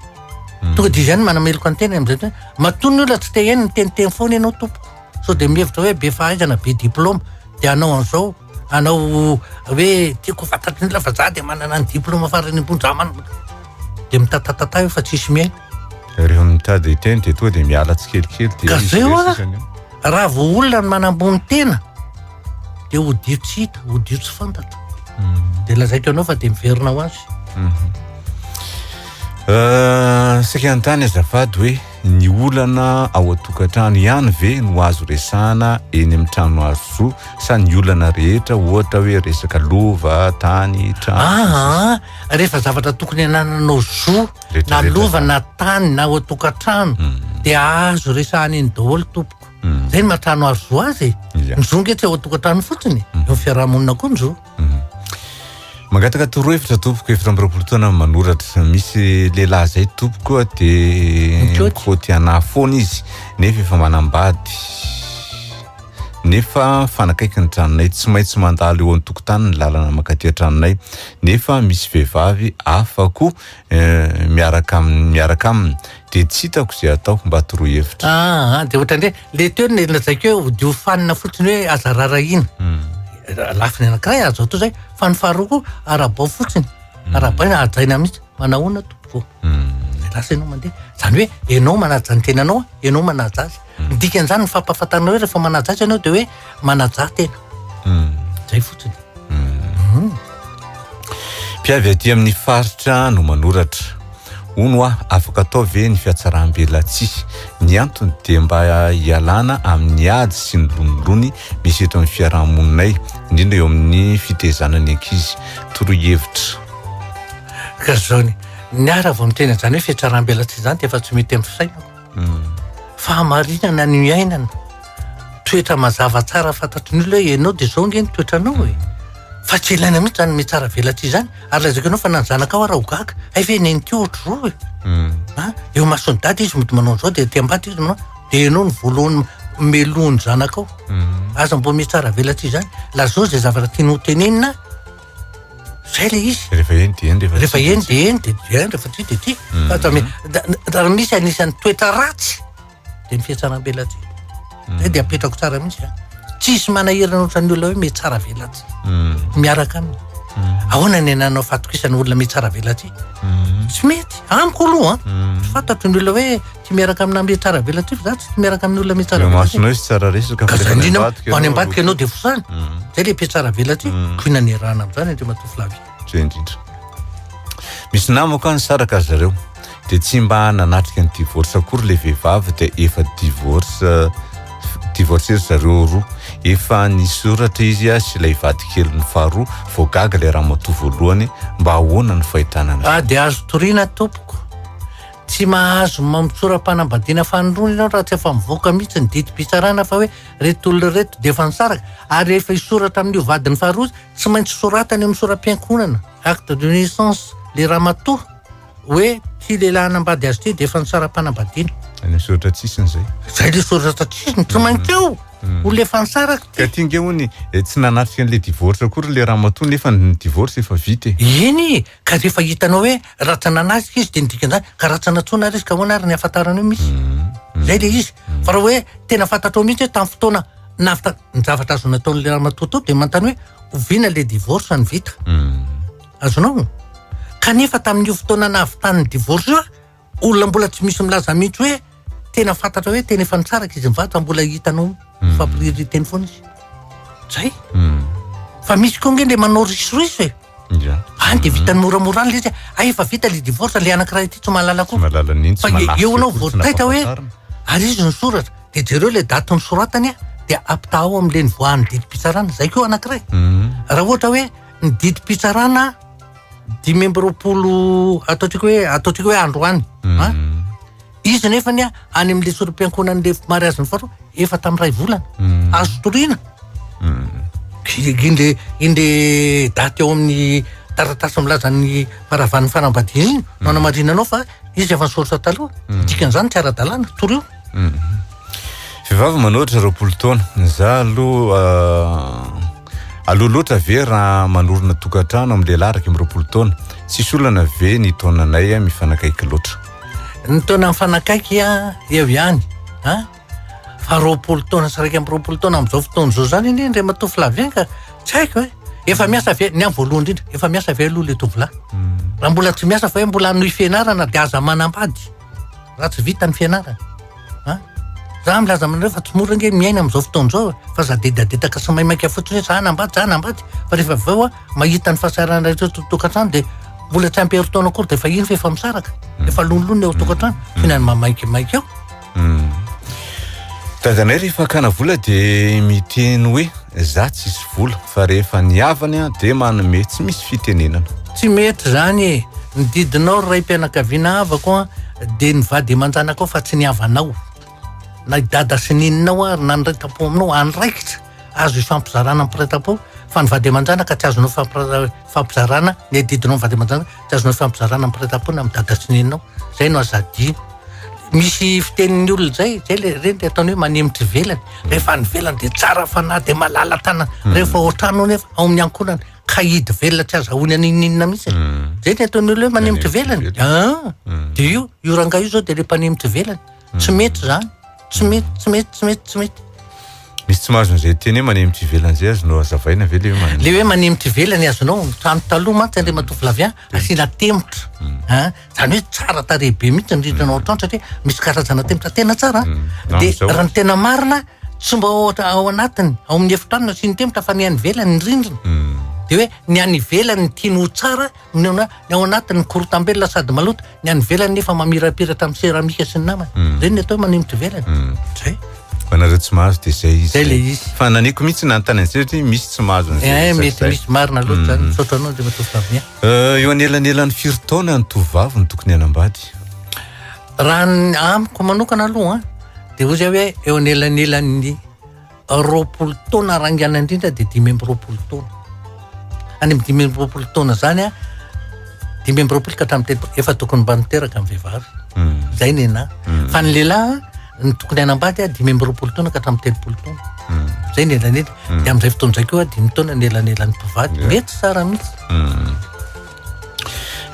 Tonga dia izy ihany manameloka ny tenany amin'izay hoe matoa ny olona tsy te hihaino miteniteny foana ianao tompoko. Sao dia mihevitra hoe be fahaizana, be diplaoma dia hanao an'izao, hanao hoe tiako ho fantatry ny olona fa za dia manana ny diplaoma farany ambony, za manana. Dia mitatatata eo fa tsisy mihaino. Rehefa mitady hiteny dia tonga dia miala tsikelikely dia Ka izy zay ve hoa, sisa ny eo. raha vao olona no manambony tena dia odio tsy hita, odio tsy fantatra. Dia lazaiko anao fa dia miverina ho azy. Saika hanontany azafady hoe ny olana ao an-tokantrano ihany ve no azo resahana eny amin'ny trano azo zo sa ny olana rehetra ohatra hoe resaka lova, tany, trano sy ny sisa. Aa, rehefa zavatra tokony hanananao zo na lova na tany na ao an-tokantrano dia azo resahana eny daholo tompoko. Zay no maha trano azo zo azy e. Ny zo nge tsy ao an-tokantrano fotsiny e, eo amin'ny fiarahamonina koa ny zo. Mangataka torohevitra tompoko, 24 taona manoratra. Misy lehilahy zay tompoko dia mikoty anah foana izy nefa efa manambady. Nefa mifanakaiky ny tranonay, tsy maintsy mandalo eo an-tokotany ny lalana mankaty an-tranonay. Nefa misy vehivavy hafa koa miaraka miaraka aminy. Dia tsy hitako izay atao, mba toroy hevitra. Aa, dia ohatran'ny hoe le teo no lazaiko hoe odio fanina fotsiny hoe aza rarahina. Lafiny anankiray azo atao izay, fa ny faharoa koa arahabao fotsiny, arahabaina, hajaina mihitsy, manahoana tompoko ô? Dia lasa ianao mandeha. Izany hoe ianao manaja ny tenanao, ianao manaja azy. Ny dikan'izany ny fampahafantarana hoe rehefa manaja azy ianao dia hoe manaja tena. Izay fotsiny. Mpiavy aty amin'ny faritra no manoratra. Hono hoa, afaka atao ve ny fihatsaram-belatsihy? Ny antony dia mba hialana amin'ny ady sy ny lonilony misy eto amin'ny fiaraha-moninay, indrindra eo amin'ny fitezana ny ankizy. Toroy hevitra. Ka zao ny, ny ahy raha vao miteny an'izany hoe fihatsaram-belatsihy izany dia efa tsy mety amin'ny fisainako. Fahamarinana no iainana. Toetra mazava tsara fantatry ny olona hoe ianao dia izao ange ny toetranao e. Fa tsy ilaina mihitsy izany mitsara velatsihy izany. Ary lazaiko anao fa na ny zanakao ara ho gaga. Hay ve neny ity ohatr'izao e. Ha? Eo imason'i dada izy mody manao an'izao dia aty ambadika izy manao. Dia ianao no voalohany melohin'ny zanakao. Aza mbo mitsara velatsihy izany. Lazao izay zavatra tianao tenenina. Zay le izy. Rehefa eny dia eny, rehefa Rehefa eny dia eny, dia dia eny, rehefa tsia dia tsia. Fa atao mi- da- raha misy anisan'ny toetra ratsy dia ny fihatsaram-belatsihy. Zay dia apetrako tsara mihitsy a. Tsisy manahirana ohatran'ny olona hoe mitsara velatsihy. Miaraka aminy. Ahoana ny ananao fatokisana olona mitsara velatsihy? Tsy mety. Amiko aloha an. Tsy fantatro ny olona hoe Tsy miaraka amina mitsara velatsihy fa za tsy miaraka amin'ny olona mitsara velatsihy. Masonao izy tsara resaka fa rehefa any ambadika ianao. Any ambadika ianao dia fosana. Zay le mpitsara velatsihy. Koa inona ny iarahana amin'izany Andriamatoa Flavie. Zay indrindra. Misy namako any nisaraka ry zareo dia tsy mba nanatrika ny divorce akory le vehivavy dia efa divorce divorce ry zareo roa. Efa nisoratra izy sy ilay vadikeliny faharoa vao gaga ilay ramatoa voalohany mba ahoana ny fahitana anareo. Ah dia azo toriana tompoko. Tsy mahazo mamotsoram-panambadiana fanindroany ianao raha tsy efa mivoaka mihitsy ny didim-pitsarana fa hoe reto olona ireto dia efa nisaraka ary rehefa hisoratra amin'io vadiny faharoa izy, tsy maintsy soratany eo amin'ny sora-piankohonana, acte de naissance, le ramatoa hoe ity lehilahy hanambady azy ity dia efa nisara-panambadiana. Any soratra tsisiny izay. Izay le soratra tsisiny, tsy maintsy eo. Olona efa nisaraka ity. Ka ity nge hono e, tsy nanatrika an'le divorce akory le ramatoa nefa ny divorce efa vita e. Eny e! Ka rehefa hitanao hoe raha tsy nanatrika izy dia ny dikan'izany ka raha tsy nantsoina ary izy ka ahoana ary ny ahafantarany hoe misy? Zay le izy. Fa raha hoe tena fantatrao mihitsy hoe tamin'ny fotoana nahavita ny zavatra azo nataon'ilay ramatoa tao dia manontany hoe oviana le divorce no vita? Azonao? Kanefa tamin'io fotoana nahavitan'ny divorce io Olona mbola tsy misy milaza mihitsy hoe tena fantatra hoe tena efa nisaraka izy mivady fa mbola hitanao mifampiriririteny foana izy. Zay. Fa misy koa nge le manao risoriso e. Any de vitany moramora any le izy, hay efa vita le divorce, le anankiray ity tsy mahalala akory. Mahalala n'inona, tsy Fa manafika eo anao akory, vao tsy taitra hoe nampahafantarina. ary izy nisoratra, de jereo le daty nisoratany a, de ampitahao am'le nivoahan'ny didim-pitsarana, zay koa anankiray. Raha ohatra hoe ny didim-pitsarana 25 ataontsika hoe ataontsika hoe androany, a, izy nefany a any amin'le sorom-piankohonan'le mariazy faharoa efa tamin'ny ray volana, azo toriana. Iny iny daty ao amin'ny taratasy milaza ny faharavan'ny fanambadiana iny no anamarinanao fa izy efa nisoratra taloha. Dikan'izany tsy ara-dalàna, torio. Vehivavy manoatra 20 taona, za aloha aloha loatra ve raha manorina tokantrano amin'ny lehilahy 21 taona? Tsisy olana ve ny taonanay mifanakaiky loatra? Ny taona mifanakaiky eo ihany a, fa 20 taona sy 21 taona amin'izao fotoana izao zany anie Andriamatoa Flavien ka tsy haiko e, efa miasa ve, ny ahy voalohany indrindra, efa miasa ve aloha le tovolahy? Raha mbola tsy miasa fa hoe mbola hanohy fianarana de aza manambady raha tsy vita ny fianarana. A? Za milaza aminareo fa tsy mora ange miaina amin'izao fotoana izao e, fa za dedadedaka sy maimaika fotsiny hoe za hanambady, za hanambady, fa rehefa avy eo a mahita ny fahasahiranana rehetra eto an-tokantrano de mbola tsy ampy herintaona akory de efa iny fa efa misaraka, efa lonilonina eo an-tokantrano, f'inona ny mamaikimaika eo? Dadanay rehefa hakana vola de miteny hoe za tsisy vola fa rehefa ny havany de manome tsy misy fitenenana. Tsy mety zany e! Ny didinao ry raim-pianakaviana havako an de ny vady aman-janakao fa tsy ny havanao. Na i dada sy neninao ary na ny ray tam-po aminao andraikitra azo ifampizarana amin'ny mpiray tam-po fa ny vady aman-janaka tsy azonao ifampizarana, ny adidinao amin'ny vady aman-janaka tsy azonao ifampizarana amin'ny mpiray tam-po na amin'ny dada sy neninao. Zay no aza adino. Misy fitenin'ny olona zay, zay le reny le ataony hoe manemitra ivelany. Rehefa any ivelany de tsara fanahy, de malala tanana. Rehefa ao an-trano nefa, ao amin'ny ankohonana, kahidy velona tsy azahoany an'inon'inona mihitsy. Zay ny ataon'ny olona hoe manemitra ivelany. Ah, de io, io rangahy io zao de le mpanemitra ivelany. Tsy mety zany, tsy mety, tsy mety, tsy mety, tsy mety. Misy tsy mahazo an'izay teny hoe manemitra ivelany izay, azonao hazavaina ve le hoe manemitra? Le hoe manemitra ivelany azonao, ny trano taloha mantsy Andriamatoa Flavien, asiana temitra. An, izany hoe tsara tarehy be mihitsy ny rindrina ao an-trano satria misy karazana temitra tena tsara an. Mm. Dia raha ny tena marina, tsy mba ao ao anatiny, ao amin'ny efitrano no asiany temitra fa ny any ivelany ny rindrina. Dia hoe ny any ivelany no tiany ho tsara, Ny ao ny ao anatiny korotam-belona sady maloto, ny any ivelany nefa mamirapiratra amin'ny seramika sy ny namany. Mm. Ireny ny atao hoe manemitra ivelany. Mm. Zay. Ho anareo tsy mahazo dia zay izy. Zay le izy. Fa naneko mihitsy nanontany an'izay satria misy tsy mahazo an'izay. Eh, resaka mety izay. misy marina loatra zany. Mm. Misaotra anao Andriamatoa Flavien. Eh, eo anelanelan'ny firy taona ny tovovavy no tokony hanambady? Raha ny amiko manokana aloha dia hoy zay hoe eo anelanelan'ny 20 taona raingana indrindra dia 25 taona. Any amin'ny 25 taona zany a, 25 ka hatramin'ny 30, efa tokony mba niteraka ny vehivavy. Mm. Zay ny anahy. Mm. Fa ny lehilahy ny tokony hanambady a 25 taona ka hatramin'ny 30 taona. Mm. Zay ny elanelany. Mm. Dia amin'izay fotoana izay koa dimy taona ny elanelan'ny mpivady. Yeah. Mety tsara mihitsy. Mm.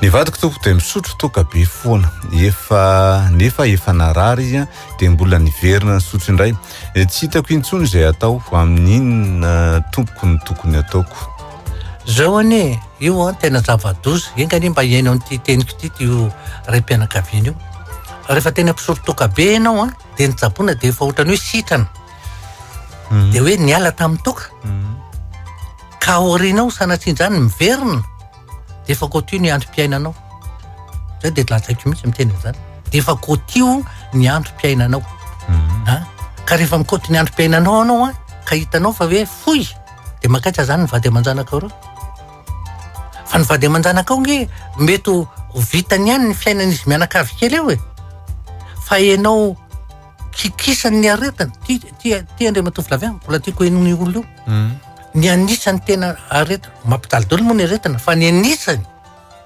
Ny vadiko tompoko dia misotro toaka be foana, efa nefa efa narary izy dia mbola niverina nisotro indray. Eh, tsy hitako intsony izay atao, amin'inona tompoko no tokony ataoko? Zao anie, io an tena zava-doza, enga anie mba hihaino an'ity teniko ity ity io raim-pianakaviana io. Rehefa tena mpisotro toaka be ianao an, dia nitsaboana dia efa ohatran'ny hoe sitrana. Dia hoe niala tamin'ny toaka. Ka aoriana ao sanatria izany miverina dia efa kotio ny androm-piainanao. Zay dia lazaiko mihitsy miteny an'izany. Dia efa kotio ny androm-piainanao. Mhm. A? Ka rehefa mikoty ny androm-piainanao anao an, ka hitanao fa hoe fohy, dia mankaiza zany ny vady aman-janakao ireo? Fa ny vady aman-janakao nge mety ho vitany ihany ny fiainan'izy mianakavy kely eo e. Fa ianao kikisan'ny aretina, ty ty ty Andriamatoa Flavien, mbola tiako henoin'ny olona io. Mhm. Ny anisany tena aretina, mampijaly daholo moa ny aretina, fa ny anisany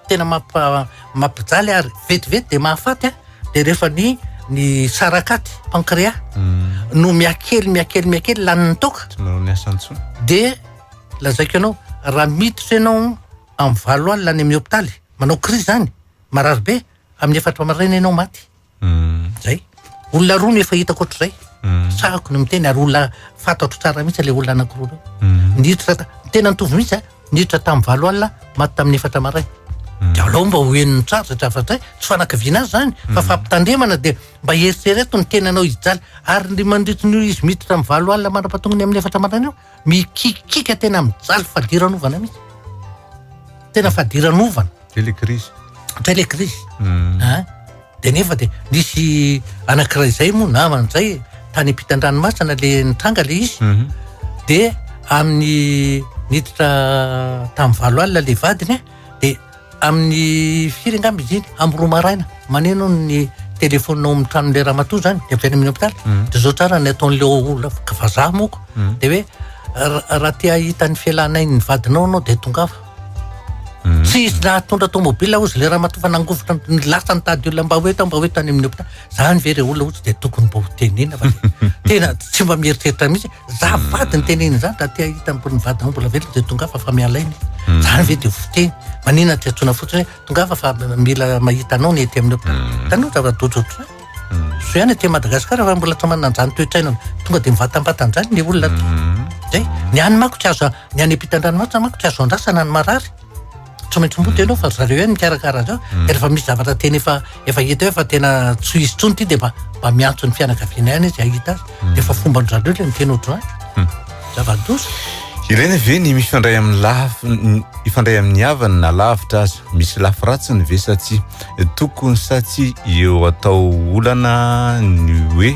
tena mampa- mampijaly ary vetivety dia mahafaty an, dia rehefa ny ny sarakaty, pancréas, Mm. no mihakely mihakely mihakely lanin'ny toaka, Tsy manao ny asany intsony. dia lazaiko anao, raha miditra ianao amin'ny valo alina any amin'ny hopitaly, manao crise zany, marary be, amin'ny efatra maraina ianao maty. Zay. Olona roa no efa hitako ohatr'izay. Sahako ny miteny ary olona fantatro tsara mihitsy ilay olona anankiroa ireo. Niditra ta- tena nitovy mihitsy a, niditra tamin'ny valo alina, maty tamin'ny efatra maraina. Dia aleo mba ho henony tsara izay zavatra izay, tsy fanakiviana azy izany, fa fampitandremana dia mba eritrereto ny tenanao hijaly. Ary ny mandritry ny izy miditra amin'ny valo alina mandra-pahatongany amin'ny efatra maraina io, mikikika tena mijaly fadiranovana mihitsy. Tena fadiranovana. Zay le krizy. Zay le krizy. An! Dia nefa dia nisy anankiray izay moa namana izay tany ampitan-dranomasina le nitranga le izy. Dia amin'ny niditra tamin'ny valo alina le vadiny dia amin'ny firy angamba izy iny? Amin'ny roa maraina maneno ny telefaonina ao amin'ny tranon'ilay ramatoa izany dia avy any amin'ny hopitaly. Dia izao tsara ny ataon'ilay olona vazaha moko dia hoe raha te hahita ny fialan'ain'ny vadinao ianao dia tongava. Tsy izy nahatondra tomobile hozy le ramatoa fa nangovitra ny lasa nitady olona mba ho eto mba ho eto any amin'ny hopitaly. Zany ve re olona hozy dia tokony mba ho tenenina fa dia tena tsy mba mieritreritra mihitsy. Za vady ny tenenina zany raha te hahita ny vadinao mbola velona dia tongava fa miala aina. Zany ve dia fiteny. Maninona tsy antsoina fotsiny hoe tongava fa mila mahita anao ny ety amin'ny hopitaly. Hitanao zava-doza ohatr'izany. Soa ihany aty Madagasikara fa mbola tsy manana an'izany toe-tsaina tonga dia mivantambatana izany ny olona aty. Zay. Ny any manko tsy azo ny any ampitan-dranomasina manko tsy azo andrasana ny marary. Tsy maintsy mody ianao fa ry zareo ihany mikarakara azy ao. Dia rehefa misy zavatra tena efa efa hita hoe efa tena tsy ho izy intsony ity dia mba mba miantso ny fianakaviana ihany izy hahita azy. Dia efa fomban-dry zareo ilay miteny ohatr'izany. Zava-doza. Ilaina ve ny mifandray amin'ny lafy hifandray amin'ny havany na lavitra aza? Misy lafy ratsiny ve sa tsia? Tokony sa tsia eo atao olana ny hoe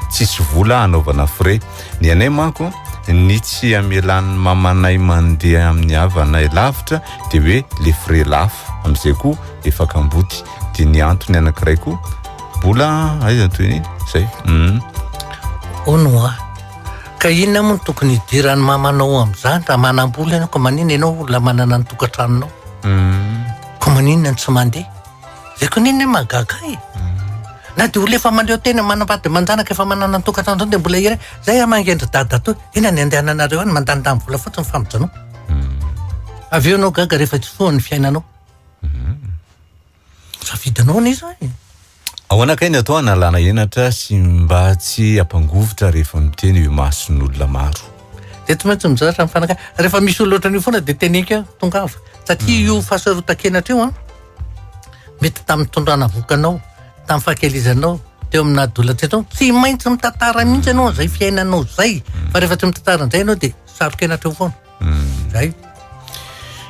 tsisy vola hanaovana frais? Ny anay manko ny tsy amelan'ny mamanay mandeha amin'ny havanay lavitra dia hoe le frais lafo, amin'izay koa efa kamboty. Dia ny antony anankiray koa mbola aiza ny tohiny? Zay. Hono hoa, ka inona moa no tokony hidiran'ny mamanao amin'izany raha manam-bola ianao ka maninona ianao olona manana ny tokantranonao? Ka maninona no tsy mandeha? Zay koa anie mahagaga ahy e. Na dia olona efa mahaleo tena manambady aman-janaka efa manana ny tokantrano zany dia mbola hira zay aho mangendry dadatoa, inona ny andehananareo any mandanindany vola fotsiny fa mijanona. Avy eo ianao gaga rehefa tsy foha ny fiainanao. Safidinao anie izany e. Ahoana kay ny atao hanalana henatra sy mba tsy hampangovitra rehefa miteny eo imason'olona maro? Dia tsy maintsy mizatra mifanakaiky. Rehefa misy olona ohatran'io foana dia teneniko hoe tongava. Satria io fahasarotan-kenatra io an, mety tamin'ny nitondrana vohoka anao, tamin'ny fahakelezanao, teo amin'ny naha-adolantsento anao, tsy maintsy mitantara mihitsy ianao an'izay fiainanao izay. Fa rehefa tsy mitantara an'izay ianao dia saro-kenatra eo foana. Zay.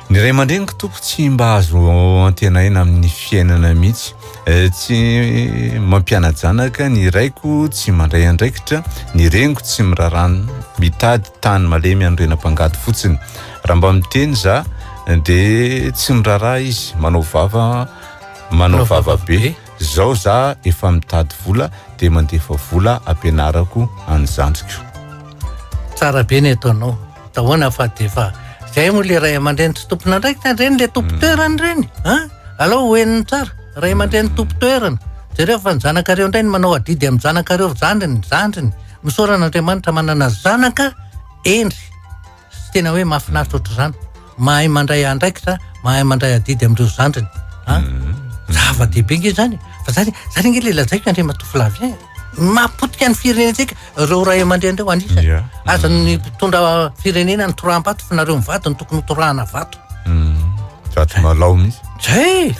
Ny ray aman-dreniko tompo tsy mba azo antenaina amin'ny fiainana mihitsy. Eh, tsy mampiana-janaka ny raiko, tsy mandray andraikitra, ny reniko tsy mirarano, mitady tany malemy anorenam-pangady fotsiny. Raha mba miteny za de tsy miraharaha izy, manao vava manao vava be. Zao za efa mitady vola de mandefa vola ampianarako any zandriko. Tsara be ny ataonao. Ahoana fa de efa zay moa le ray aman-dreny tsy tompon'andraikitra ireny le tompon-toerana ireny an! Alao ho henony tsara, ray aman-dreny tompon-toerana. Jereo fa ny zanakareo indray no manao adidy amin'ny zanakareo zandriny, zandriny. Misaora an'Andriamanitra manana zanaka hendry sy tena hoe mahafinaritra ohatr'izany. Mahay mandray andraikitra, mahay mandray adidy amin'ireo zandriny. An! Zava-dehibe ange izany e. Fa zany, zany ange le lazaiko Andriamatoa Flavien e. Mahapotika ny firenentsika ireo ray aman-dreny ireo anisany. Yeah. Aza ny mpitondra firenena ny toraham-bato fa nareo mivady no tokony ho torahana vato. Mm. Vato malao mihitsy. Zay!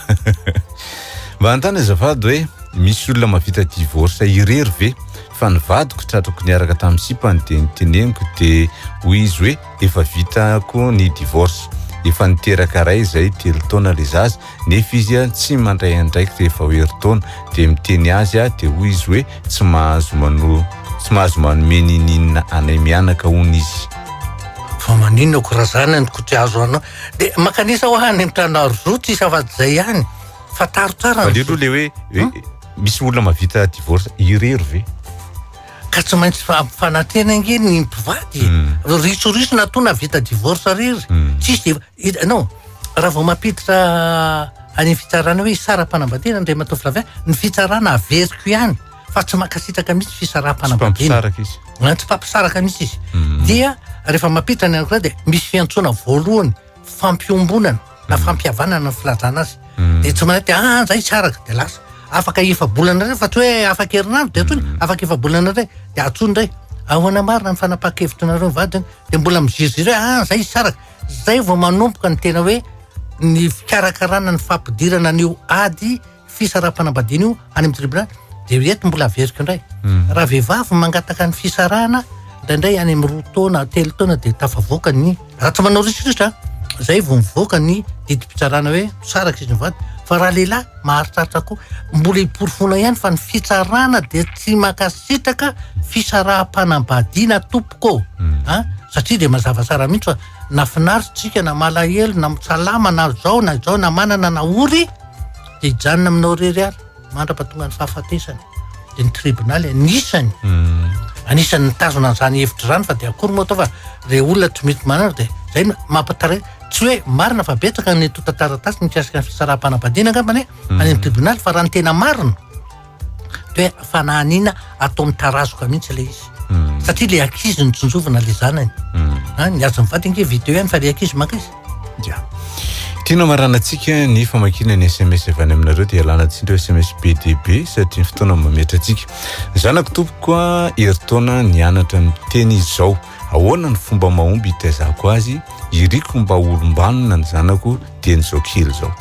Mba anontany azafady hoe misy olona mahavita divorce irery ve? Fa ny vadiko tratrako niaraka tamin'ny sipany dia niteneniko dia hoy izy hoe efa vitako ny divorce. Efa niteraka ray izay telo taona le zaza nefa izy tsy mandray andraikitra efa ho herintaona dia miteny azy aho dia hoy izy hoe tsy mahazo mano tsy mahazo manome ninininona anay mianaka hono izy. Fa maninona ko raha zany no ko tsy azo anao dia makanisa hoa any amin'ny trano aro zo tsisy afa-tsy zay ihany fantaro tsara ny Aleo aloha le hoe hoe misy olona mahavita divorce irery ve? Ka tsy maintsy ampifanatena ange ny mpivady e. Risoriso na toa nahavita divorce irery. Tsisy dia non, raha vao mampiditra any amin'ny fitsarana hoe hisara-panambadiana Andriamatoa Flavien, ny fitsarana averiko ihany fa tsy mankasitraka mihitsy fisaraham-panambadiana. Tsy mpampisaraka izy. Tsy mpampisaraka mihitsy izy. Dia rehefa mampiditra ny anankiray dia misy fiantsoana voalohany fampiombonana na fampihavanana ny filazana azy. Dia tsy maintsy ah zay tsy araka dia lasa. Afaka efa-bolana indray fa tsy hoe afaka herinandro dia antsoiny, afaka efa-bolana indray dia antsoiny indray. Ahoana marina ny fanapahan-kevitrinareo mivady dia mbola miziriziry hoe ah zay tsy araka. Zay vao manomboka ny tena hoe ny fikarakarana ny fampidirana an'io ady fisaraham-panambadiana io any amin'ny tribonaly dia eto mbola averiko indray. Raha vehivavy mangataka ny fisarahana indraindray any amin'ny roa taona, telo taona dia tafavoaka ny raha tsy manao risoriso a. Zay vao mivoaka ny didim-pitsarana hoe misaraka izy mivady. Fa raha lehilahy maharitraritra koa, mbola iporofoana ihany fa ny fitsarana dia tsy mankasitraka fisaraham-panambadiana tompoko ô. A, satria dia mazava tsara mihitsy fa na finaritra isika na malahelo na salama na zao na izao na manana na ory dia hijanona aminao irery ary mandra-pahatonga ny fahafatesana. Dia ny tribonaly anisany anisany nitazona an'izany hevitra izany fa dia akory moa atao fa re olona tsy mety manana dia zay no mampatare tsy hoe marina fa betsaka ny antontan-taratasy mikasika ny fisaraham-panambadiana angambany e, any amin'ny tribonaly fa raha ny tena marina de hoe fanahaniana atao mitarazoka mihitsy ilay izy satria le ankizy no tsinjovina le zanany ah, ny azy mivady ange video ihany fa le ankizy maka izy Ya. Ity no hamaranantsika ny famakiana ny sms avy any aminareo dia ialana tsiny ireo sms be dia be satria ny fotoana mametra antsika. Ny zanako tompoko a herintaona nianatra miteny izy izao. Ahoana ny fomba mahomby hitaizako azy? Iriko mba ho olom-banona ny zanako dieny izao kely izao.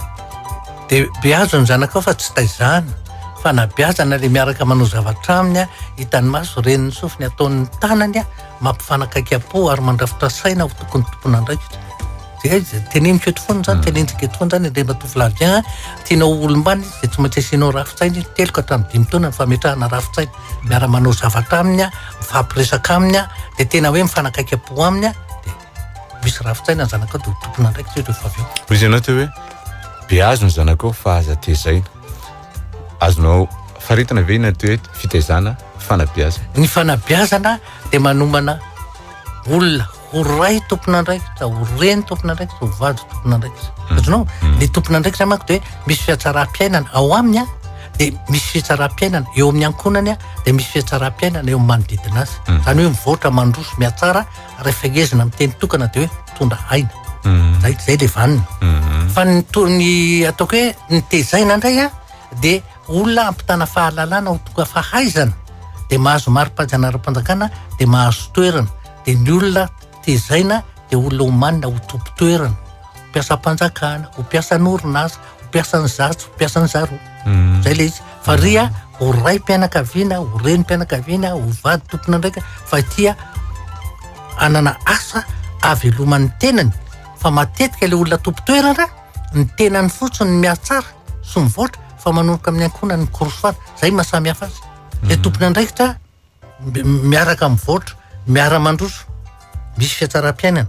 Dia beazo ny zanakao fa tsy taizana. Fanabeazana le miaraka manao zavatra aminy, hitan'ny maso, ren'ny sofiny, ataon'ny tanany, mampifanakaiky am-po ary mandrafitra saina ho tokony tompon'andraikitra. Zay izy, teneniko eto foana zany, tenenitsika eto foana zany Andriamatoa Flavien a, tianao ho olom-banona izy dia tsy maintsy asianao rafi-tsaina izy, telo ka hatramin'ny dimy taona ny fametrahana rafi-tsaina. Miara-manao zavatra aminy, mifampiresaka aminy, dia tena hoe mifanakaiky am-po aminy, dia misy rafi-tsaina ny zanakao dia ho tompon'andraikitra izy rehefa avy eo. Hoy izy ianao teo hoe beazo ny zanakao fa aza tezaina. Azonao faritana ve ny atao hoe fitaizana, fanabeazana? Ny fanabeazana dia manomana olona ho ray tompon'andraikitra, ho reny tompon'andraikitra, ho vady tompon'andraikitra. Mm. Azonao? Mm. Ny tompon'andraikitra manko dia misy fihatsaram-piainana ao aminy a, dia misy fihatsaram-piainana eo amin'ny ankohonany a, dia misy fihatsaram-piainana eo amin'ny manodidina azy. Mm. Izany hoe mivoatra, mandroso, mihatsara, rehefa fehezina amin'ny teny tokana dia hoe mitondra aina. Zay zay le vanona. Fa ny to- ny ataoko hoe ny tezaina indray a dia olona ampitana fahalalana ho tonga fahaizana dia mahazo mari-pahaiza-anaram-panjakana dia mahazo toerana. Dia ny olona tezaina dia olona omanina ho tompon-toerana, ho mpiasam-panjakana, ho mpiasan'orinasa, ho mpiasan'izatsy, ho mpiasan'izaroa. Zay le izy. Fa ry a, ho raim-pianakaviana, ho renim-pianakaviana, ho vady tompon'andraikitra, fa ity a, hanana asa ahaveloman'ny tenany, fa matetika le olona tompon-toerana, ny tenany fotsiny no mihatsara sy mivoatra, fa manomboka amin'ny ankohonany mikorosofana, zay maha samy hafa azy. Le tompon'andraikitra miaraka mivoatra, miara-mandroso, misy fihatsaram-piainana.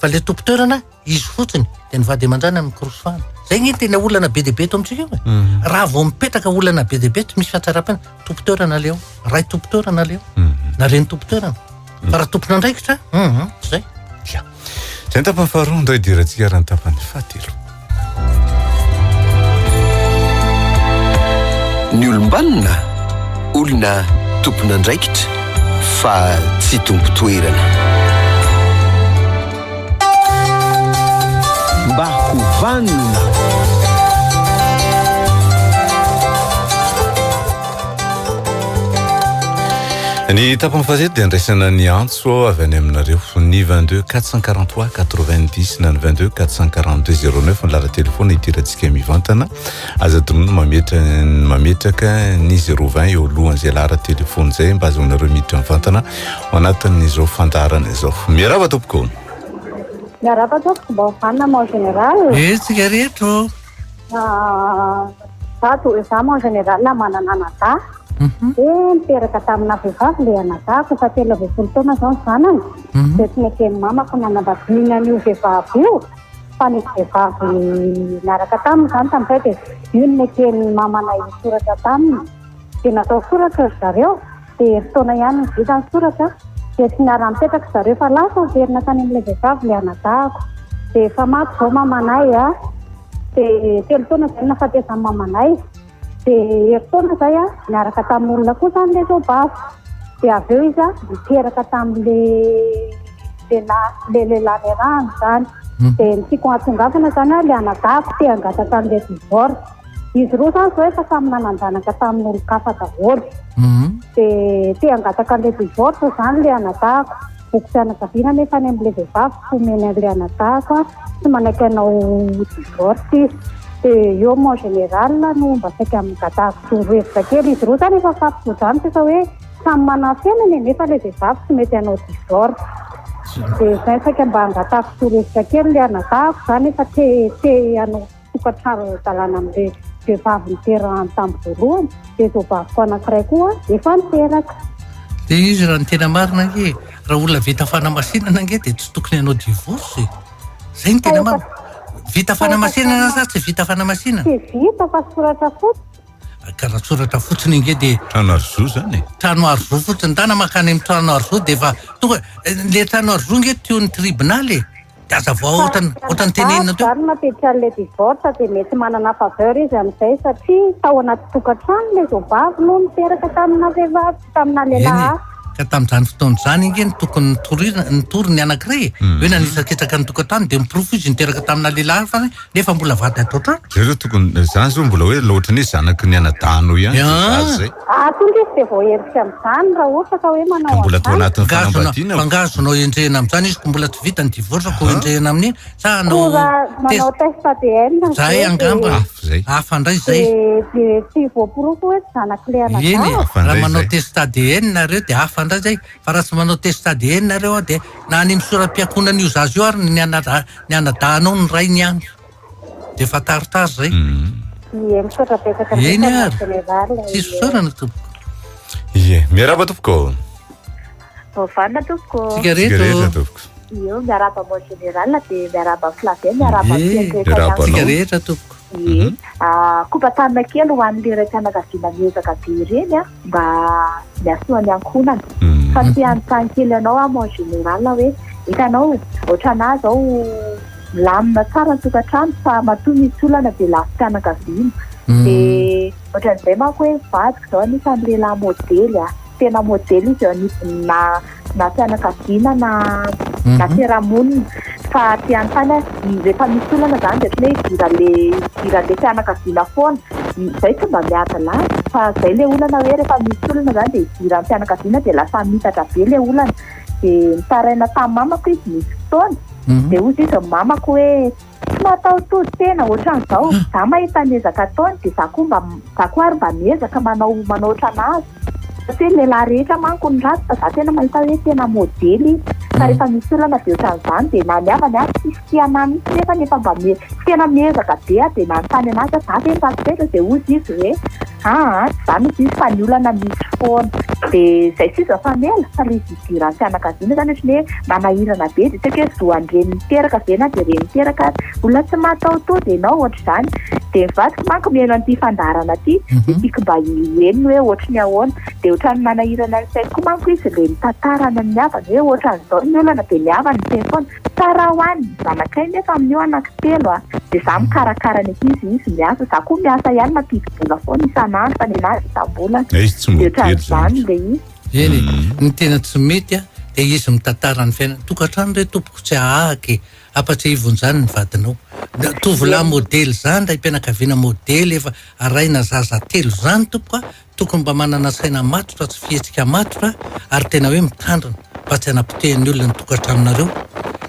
Fa le tompon-toerana, izy fotsiny, dia ny vady aman-janany mikorosofana. Zay nge tena olana be dia be eto amintsika io e. Mhm. Raha vao mipetraka olana be dia be, tsy misy fihatsaram-piainana, tompon-toerana aleo, ray tompon-toerana aleo, mhm. na reny tompon-toerana. Fa raha tompon'andraikitra, mhm, tsy zay. Ya. Zay ny tapany faharoa, ndao hidirantsika raha ny tapany fahatelo. Ny olom-banona, olona tompon'andraikitra fa tsy tompon-toerana. Mba ho vanona. Ny tapany fahatelo dia andraisana ny antso avy any aminareo. Ny 22 443 90 na ny 22 442 09 ny laharan-telefona idirantsika mivantana. Aza adinoina mametra mametraka ny 020 eo alohan'izay laharan-telefona izay mba ahazoanareo miditra mivantana ao anatin'izao fandaharana izao. Miarahaba tompoko. Miarahaba tompoko, mba ho vanona mon général. Hetsika rehetra ô. Ah, za to za mon général manana anadahy. Mhm. Dia niteraka tamina vehivavy ilay anadahiko, efa 13 taona izao ny zanany. Mhm. Dia tsy neken'ny mamako nanambadiana an'io vehivavy io. Fa nisy vehivavy niaraka taminy izany tamin'izay dia io no neken'ny mamanay hisoratra taminy. Dia natao soratra ry zareo, dia herintaona ihany no vita ny soratra, dia tsy niara-nipetraka ry zareo fa lasa niverina tany amin'ilay vehivavy ilay anadahako. Dia efa maty izao mamanay a, dia telo taona izay no nahafatesan'ny mamanay. Dia herintaona izay a, niaraka tamin'olona koa izany ilay zaobavy. Dia avy eo izy a, niteraka tamin'ilay lehilahy, ilay lehilahy niarahany izany. Dia ny tiako hahatongavana izany a, ilay anadahiko te hangataka an'ilay divorce. Izy roa izany izao efa samy nanan-janaka tamin'olon-kafa daholo. Dia te hangataka an'ilay divorce izany ilay anadahiko. Bokim-pianakaviana nefa any amin'ilay vehivavy tsy omeny an'ilay anadahiko a, tsy manaiky hanao divorce izy. Dia eo mon général no mba saika angatahako torohevitra kely. Izy roa izany efa mifampitsodrano sisa hoe samy manana fiainana e, nefa ilay vehivavy tsy mety hanao divorce. Dia izay saika mba hangatahako torohevitra kely ilay anadahiko izany efa te te hanao tokantrano ara-dalàna amin'ilay vehivavy niterahany tamin'ny voalohany. Dia zaobaviko anankiray koa efa niteraka. Dia izy raha ny tena marina ange, raha olona vita fanamasinana ange dia tsy tokony hanao divorce e. Zay ny tena marina. Vita fanamasinana sa tsy vita fanamasinana? Tsy vita fa soratra fotsiny. Ka raha soratra fotsiny ange dia. Trano aro zo zany e. Trano aro zo fotsiny, ndana mankany amin'ny trano aro zo dia efa tonga, le trano aro zo ange toy ny tribonaly e. Dia aza vao ohatran'ny ohatran'ny tenenina teo. Zany mampiditra an'ilay divorce dia mety manana faveur izy amin'izay satria tao anaty tokantrano ilay zaobavy no niteraka tamina vehivavy tamina lehilahy Eny e, hafa. ka tamin'izany fotoana izany ange no tokony nitorina nitory ny anankiray e. Hoe nanisakitsaka ny tokantrano dia miporofo izy niteraka tamina lehilahy hafa nefa mbola vady ato an-trano. Zay zao tokony, zany zao mbola hoe ohatran'ny hoe zanaky ny anadahinao ihany zay zaza zay. Ah, tonga izy dia voaherika amin'izany raha ohatra ka hoe manao Ka mbola tao an'izany. anatin'ny Nga azonao, fanambadiana fa nga azonao enjehina amin'izany izy ko mbola tsy vita ny divorce ko enjehina amin'iny sa hanao Koa raha manao test test ADN zay ve angamba dia Hafa zay. hafa indray zay. dia dia tsy voaporofo hoe tsy zanak'ilay Eny e, anadahako. Hafa raha indray manao zay. test ADN nareo dia hafa indray zay, fa raha tsy manao test ADN nareo an dia na any amin'ny sora-piankohonan'io zaza io ary ny anada- ny anadahinao ny rainy ihany. Dia efa tard zay. Ie, misaotra betsaka Eny indrindra ary. Général. Tsisy fisaorana tompoko. Ie, miarahaba tompoko. Vanona tompoko. Tsika Tsika rehetra rehetra ô. tompoko. Io miarahaba mon général dia miarahaba Flavien, miarahaba Ie, mpihaino rehetra miarahaba ihany Tsika anao. rehetra tompoko. Ie. Ah, kopa-tanana kely ho an'ilay raim-pianakaviana miezaka be ireny a, mba mihasoa ny ankohonana. Fa te hanontany kely anao aho mon général hoe hitanao ohatranà zao milamina tsara ny tokantrano fa matoa misy olana dia lafim-pianakaviana. Dia ohatran'izay manko hoe ny vadiko izao anisan'ny lehilahy modely a, tena modely izy eo anivon'ny na na fianakaviana na na fiarahamonina. Fa te hanontany aho, rehefa misy olana izany dia ohatran'ny hoe idiran'ilay idiran'ilay fianakaviana foana. Izay tsy mba miady lahy fa izay ilay olana hoe rehefa misy olana izany dia idiran'ny fianakaviana dia lasa mitatra be ilay olana. Dia nitaraina tamin'ny mamako izy nisy fotoana, dia hozy izy ny mamako hoe tsy mataho-tody tena ohatran'izao, za mahita ny ezaka ataony dia za koa mba za koa ary mba miezaka manao manao ohatran'azy. Satria ny lehilahy rehetra manko no ratsy fa za tena mahita hoe tena modely izy. Fa rehefa misy olana dia ohatran'izany dia na ny havany ary tsisy tia anah mihitsy nefa efa mba mie- tena miezaka be aho dia nanontany an'azy aho za ve no ratsy toetra dia hozy izy hoe Aa tsy zany izy fa ny olana misy foana. Dia izay sisa fa mela fa ilay izy idiran'ny fianakaviana zany ohatran'ny hoe manahirana be dia tsy haiko hoe zo an'ny reny niteraka ve na dia reny niteraka ary. Olona tsy mataho-tody ianao ohatr'izany. Dia ny vadiko manko mihaino an'ity fandaharana ity dia tiako mba henony hoe ohatry ny ahoana. Dia ohatran'ny manahirana ny saiko koa manko izy ilay mitantara any amin'ny havany hoe ohatran'izao ny olana dia ny havany miteny foana. Tsara ho any zanakay nefa amin'io anankitelo a! Dia za mikarakara ny ankizy, izy miasa, za koa miasa ihany mampidi-bola foana isan'andro fa nenazy isam-bolana. Izy tsy Dia modely ohatran'izany zany. ilay izy. Eny e, ny tena tsy mety a, dia izy mitantara ny fiainany. Tokantrano re tompoko tsy ahahaka e, ampatsiahivon'izany ny vadinao. Tovolahy modely izany, raim-pianakaviana modely efa raina zaza telo izany tompoko a, Tokony mba manana saina matotra sy fihetsika matotra ary tena hoe mitandrina mba tsy hanapotehan'ny olona ny tokantranonareo.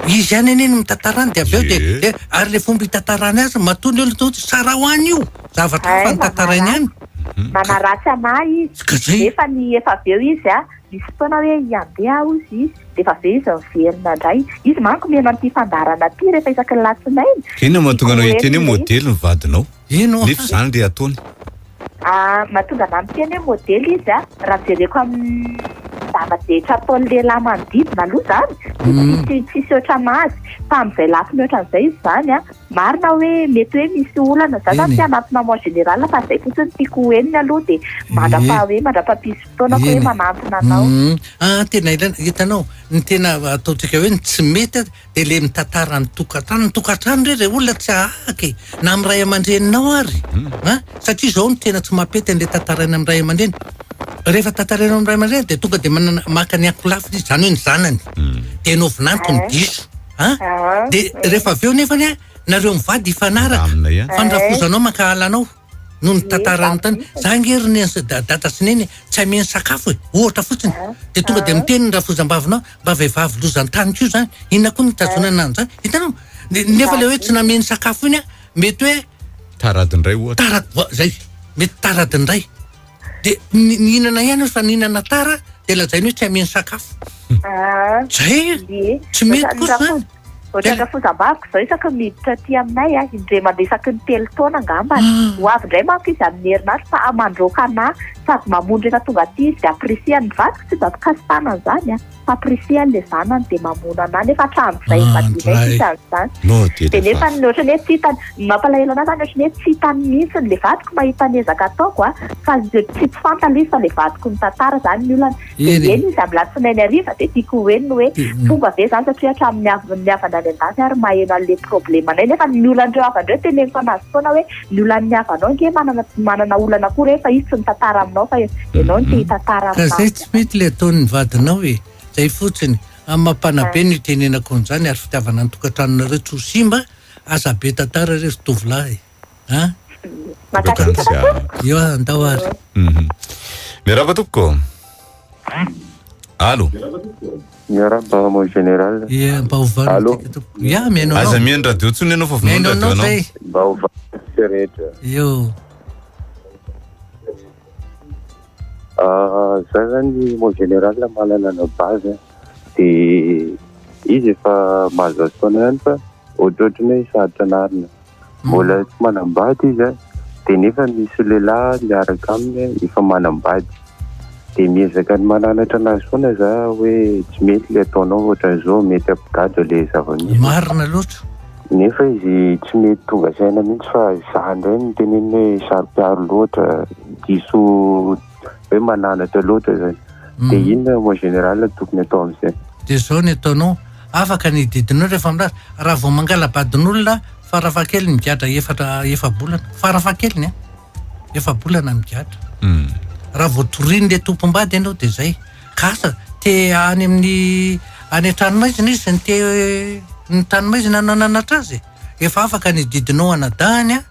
Izy ihany anie no mitantara any dia avy eo dia dia ary le fomba hitantarany azy matoa ny olona tonga dia sarao any io! Zavatra hafa Hay, no tantarainy any. Manaratsy anah izy. Ka zay. Nefa ny efa avy eo izy a, misy fotoana hoe hiandeha aho hozy izy, dia efa avy eo izy miverina indray. Izy manko mihaino an'ity fandaharana ity rehefa isaky ny latsinainy. Inona no mahatonga anao Tiako ho hiteny hoe heno ilay izy. modely ny vadinao? Ino Nefa izany le ataony. Ah, mahatonga anah miteny hoe modely izy a, raha jereko amin'ny zava-drehetra ataon'ny lehilahy manodidina aloha izany, tsisy tsisy ohatran'azy, fa amin'izay lafiny ohatran'izay izy izany a, marina hoe mety hoe misy olana, za zany tsy hanantona mon général fa izay fotsiny tiako ho henony aloha dia mandrapa hoe mandrapa-pisy fotoana aho hoe manantona anao. Ah, tena ilaina, hitanao, ny tena ataontsika hoe ny tsy mety Dia le mitantara ny tokantrano, ny tokantrano re re olona tsy ahahaka e, na amin'ny ray aman-dreninao ary an, satria izao no tena tsy mampety an'le tantaraina amin'ny ray aman-dreny, rehefa tantaraina amin'ny ray aman-dreny dia tonga dia manana maka ny ankolafiny izy, izany hoe ny zanany, dia ianao vinanto no diso an, dia rehefa avy eo nefany an, nareo mivady hifanaraka fa ny rafozanao mankahala anao. noho ny tantaran'ny tany. Za ange ry neny sy dada sy neny tsy hameno sakafo e, ohatra fotsiny. Dia tonga dia miteny ny rafozam-bavinao, mba vehivavy lozan-tany koa izany, inona koa no itazonana an'izany? Hitanao? Nefa ilay hoe tsy nameno sakafo iny an, mety hoe. Tarady indray ohatra. Tara, zay, mety tarady indray. Dia nihinana ihany izy fa nihinana tara. Dia lazainy hoe tsy ameny sakafo. Ah, Zay, ie. tsy mety kosa zany. Ohatran'ny rafozam-baviko izao isaky ny miditra aty aminay a, indray mandeha isaky ny telo taona angambany. Ho avy indray manko izy amin'ny herinandro fa mandroaka anà sady mamono rehefa tonga aty izy dia ampirisihany ny vadiko tsy mba mpikasi-tanana izany a. Fampirisihany le zanany dia mamono anà nefa hatramin'izay nivadianay tsy hitany izany. Dia nefa ny ohatran'ny hoe tsy hitany, ny mampalahelo anà izany ohatran'ny hoe tsy hitany mihitsy le vadiko mahita ny ezaka ataoko a, fa tsy tsy fantany ilay izy fa le vadiko mitantara izany ny olana. Dia eny izy amin'ny alatsinainy hariva dia tiako ho henony hoe fomba ve izany satria hatramin'ny ny havana any an-dafy ary maheno an'ilay problemanay nefa ny olan'ireo havana ireo teneniko anazy foana hoe ny olan'ny havanao ange manana manana olana koa re fa izy tsy mitantara aminao fa ianao no te hitantara Ka zay aminazy. tsy mety le ataon'ny vadinao e! Zay fotsiny, amin'ny maha mpanabe no itenenako an'izany ary fitiavana ny tokantranonareo tsy ho simba, aza be tantara re ry tovolahy a! Mankasitraka tompoko. Eo andao ary. Miarahaba tompoko. Allo. Miarahaba mon général. Ia, mba ho vanona Allo. tsika tompoko. Ia, mihaino anao. Aza mihaino radio intsony ianao fa vonoy ny Mihaino radio anao anao. zay. Mba ho vanona tsika rehetra. Eo. Ah, za zany mon général manana anabavy a. De izy efa mahazoazo taona ihany fa ohatrohatry ny hoe sarotra anarina. Mbola tsy manambady izy an, dia nefa misy lehilahy miaraka aminy efa manambady. Dia miezaka ny mananatra anazy foana za hoe tsy mety ilay ataonao ohatran'izao, mety hampigadra ilay zava-misy. Marina loatra. Nefa izy tsy mety tonga saina mihitsy fa za indray no teneniny hoe saro-piaro loatra, diso hoe mananatra loatra zany. Dia inona mon général no tokony atao amin'izay? Dia izao ny ataonao, afaka ny didinao rehefa milaza, raha vao mangala-badin'olona farafahakeliny migadra efatra efa-bolana, farafahakeliny an, efa-bolana migadra. Raha vao torian'ilay tompom-bady ianao dia izay. Ka asa, te any amin'ny any an-tranomaizina izy, ny te ny tranomaizina no hananatra azy e. Efa afaka ny didinao anadahiny an,